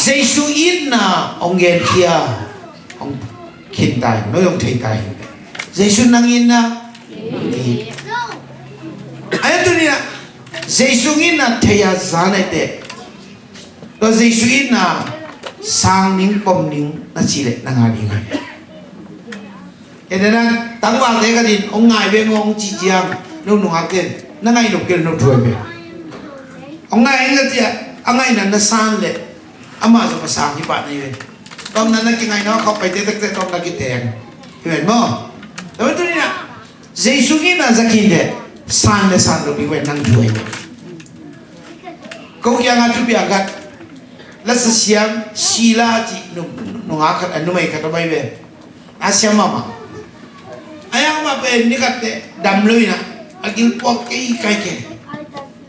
Jesu itna hong genkhia, hong khin ta hi, noi hong thei ta hi. Jesu nang itna, ahi tuni-in ah Jesu itna thei a za naite, tua Jesu itna sang ning pom ning na cih leh na ngah ding hi. Kei na tangvalte ka din hong ngai veng hong ci ciang No nungak ten na ngaih nop kei leh no thu ahi ve. Hong ngai ing a ci a, a ngaihna na san leh amah zong a sang hi pah na hi ve. Tua ahih manin na kingaihna a khauh paite tektek tawh na kiteng hi ven maw. Tua ahih manin tuni-in ah Jesu itna zat khin leh san leh san lo ding ve, nang thu ahi ve. Ko kiangah thupiak khat, lasa siam Sila cih nu, nungak khat, a numei khat a om ahi ve. A siam mahmah. A hiang mah pen ni khat teh dam lo in ah, a gilpuak kei kaikei.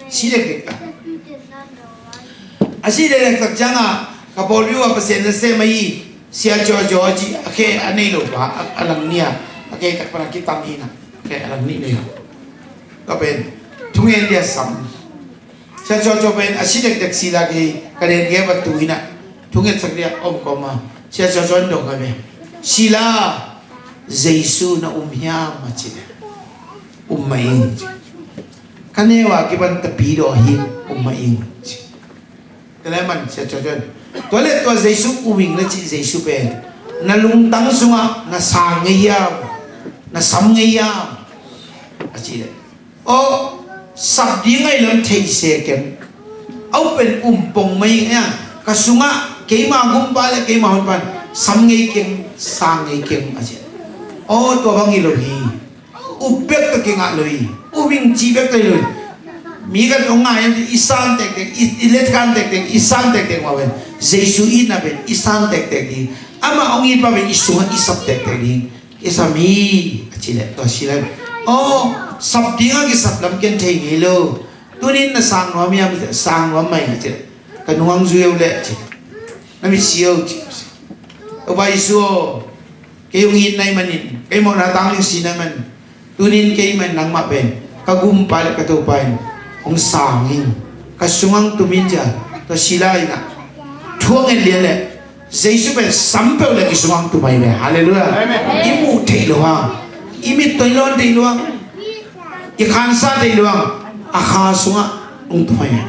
Si dekdek ta. A si dekdek tak ciangah ka pawlpi uh ah Pasian nasem ahi Sia Jojo a ci, a khe a nei lo pa, a, a lang nih a, a khe tak pan a kitam hi in ah, a khe a lang nih nei lo. Tua pen thungen dia sam. Sia Jojo pen a si dekdek Sila kei ka den gei va tu in ah, thungetsak dia om kawm a, Sia Jojo in dong ka ve. Sila, Jesu na um hiam a ci leh, um mah ing ci. Ka neu a kipan tapidaw hi, um mah ing ci. Tua leh man Sia Jojo in, tua leh tua Jesu um ing na cih Jesu pen na lungtang sungah na sang ngei hiam, na sam ngei hiam a ci leh, aw, sap ding ahi lam thei se keng. A uh pen um pong mai ing a, ka sungah keima gumpa leh keima honpa in sam ngei keng, sang ngei keng a ci. Aw, tua bang hi lo hi. Up bek tawh kingah lo hi. Up ing cih bek tawh hi lo hi. Mi khat hong ngai in i san tektek, i, i let kan tektek, i san tektek mah pen Jesu itna pen i san tektek ding. Amah hong it pa pen i sungah i sap tektek ding. Kisam hi a ci leh tua Sila in, aw, sap dingah kisap lam ken thei ngei lo. Tuni-in na sang nuam hiam? Sang nuam mai a ci leh, ka nung hong zui o leh ci. Na mit si o ci. Topa Jesu aw, kei hong it na hih manin, kei mawhna tang ding si na hih manin, tuni-in keimah in nangmah pen ka gumpa leh ka Topa in hong sang in, ka sungah hong tum in ci a, tua Sila in ah thu a nget lian leh Jesu pen sam peuh leh i sungah hong tum ahi ve. Halleluiah. Amen. I muh theih loh a, i mit tawh i lawn theih loh a, i khansa theih loh a, a kha sungah hong tum ahi ve.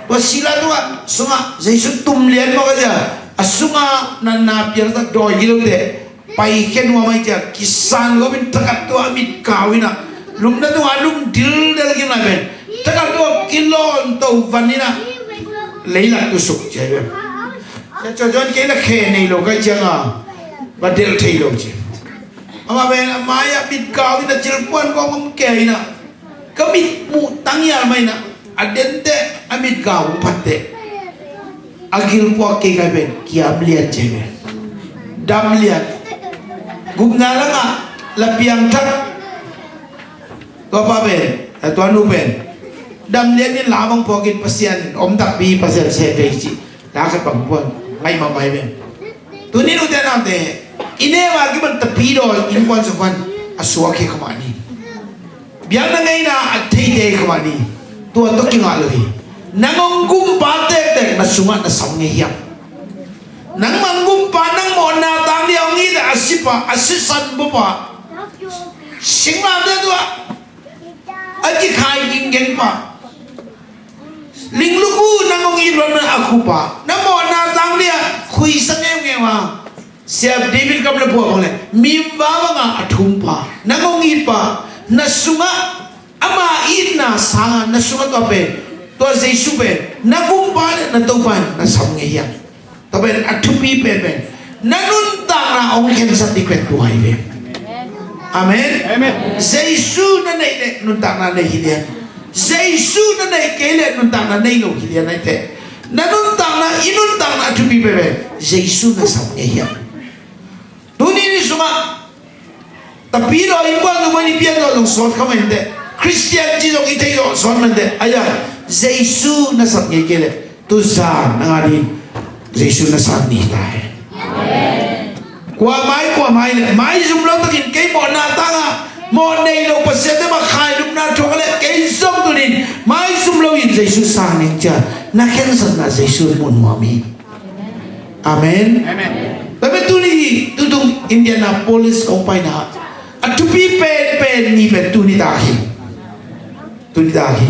Tua Sila tungah sungah Jesu tum lian mawk a ci a, a sungah natna piangsak dawi gilote paikhia nuam ahi ci a, kisan gawp in thakhat tawh a mit kau in ah, lupna tungah a lum dildel khin lai pen, thakhat tawh kilawn to van in ah, leilak tusuk ci ahi ve. Sia Jojo in kei leh khe nei lo ka hih ciangah va delh thei lo ci. Amah pen a mai-ah mit kau in ah, cilpuan kong om kei in ah, ka mit muh tang hial mah in ah, a den teh a mit kau hong phat teh, a gilpuak kei kai pen kiam lian ci ve. Dam lian. Gupna langah la piangthak. Tua pa pen, eh, tua nu pen dam lian in la bang puak in, Pasian om takpi, Pasian sem vei cih. Tua khat bang puak, ngaih mahmah hi pen. Tuni-in ute naute, i neu a kipan tapidaw innkuan sung pan a suak hi kha mah ni. Biakna ngeina a theite hi kha mah ni. Tua tawh kingah lo hi. Nang hong gumpa tektek na sungah na sam ngei hiam? Nangmah gumpa, nang mawhna tang dingin hong it a, a sipa, a sisan bupa, singlamteh tungah a kikhai ginggeng pa, lingluk uh nang hong it loh na a khupa, na mawhna tang dingin khuisa ngeungeu a, Sia David Kam le phuah bang leh mimva bangah a thum pa, nang hong it pa, na sungah ama itna sangin na sungah tua pen, tua Jesu pen na gumpa leh na Topa in na sam ngei hiam? Tua pen a thupi penpen, na nuntakna hong khensat ding pen tua hi ve. Amen. Amen. Jesu na neih leh nuntakna nei hi lian. Jesu na neih kei leh nuntakna nei lo hi lian ahih teh, na nuntakna, i nuntakna a thupi penpen Jesu na sam ngei hiam? Tuni ni sungah tapidaw innkuan zong mah, i pian zawh zong sawt kha mah inteh, Khristian cih zong i theih zawh sawt mah inteh. Aia, Jesu na sam ngei kei leh, tuzan nang a dingin Jesu na sam ni ta hen. Kua mai, kua mai leh, maizum lo takin kei mawhna tangah mawh nei lo Pasian te mah khailupna thuak leh, kei zong tuni-in maizum loin Jesu sang ning ci-a na khensatna Jesu in mu nuam hi. Amen. Amen. Tua pen tuni, tutung Indianapolis kong paina a thupi penpen ni pen tuni tak hi. Tuni tak hi.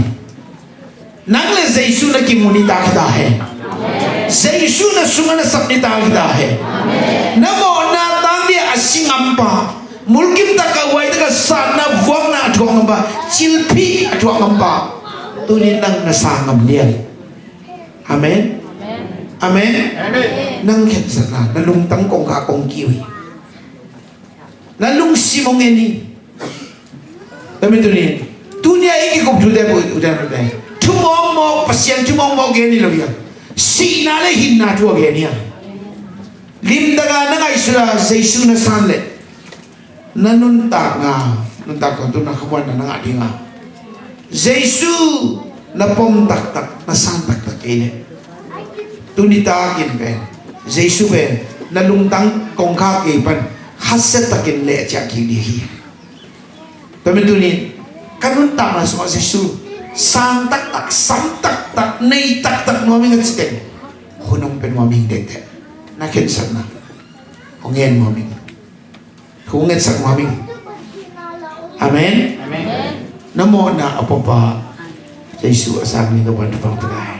Nang le Jesu na kimu ni tak hi ta hen. Jesu na sungah na sap ni tak hi ta hen. Na mawhna tang dingin a si ngampa, Mulkimtak a, huaitak a satna, vuakna a thuak ngampa, cilphih a thuak ngampa, tuni nang na sang ngam lian. Amen. Amen. Nang khensatna, na lungtang kongkhak kong kiu hi. Na lungsim hong en hi. Tami tuni, tuni a i kikup thute, pu, ute, ute. Thu mawkmawk, Pasian thu mawkmawk gen hi lo hi a. Sihna le hinna thu a gen hi a. Limtak a na ngaihsut a Jesu na san leh, na nuntakna, nuntak tawntung na khamuanna na ngah ding a, Jesu na pom taktak, na san taktak kei leh, tuni takin pen Jesu pen na lungtang kongkhak gei pan khasia takin leh ciah kik ding hi. Tami tuni, ka nuntakna sungah Jesu sang taktak, sam taktak, nei taktak nuam ing a ci teng, hun hong pia nuam ing tektek. Na khensatna hong en nuam ing. Hong etsak nuam ing. Amen. Amen. Na mawhna a puapa Jesu a sang ni ka ban thupang ta lai.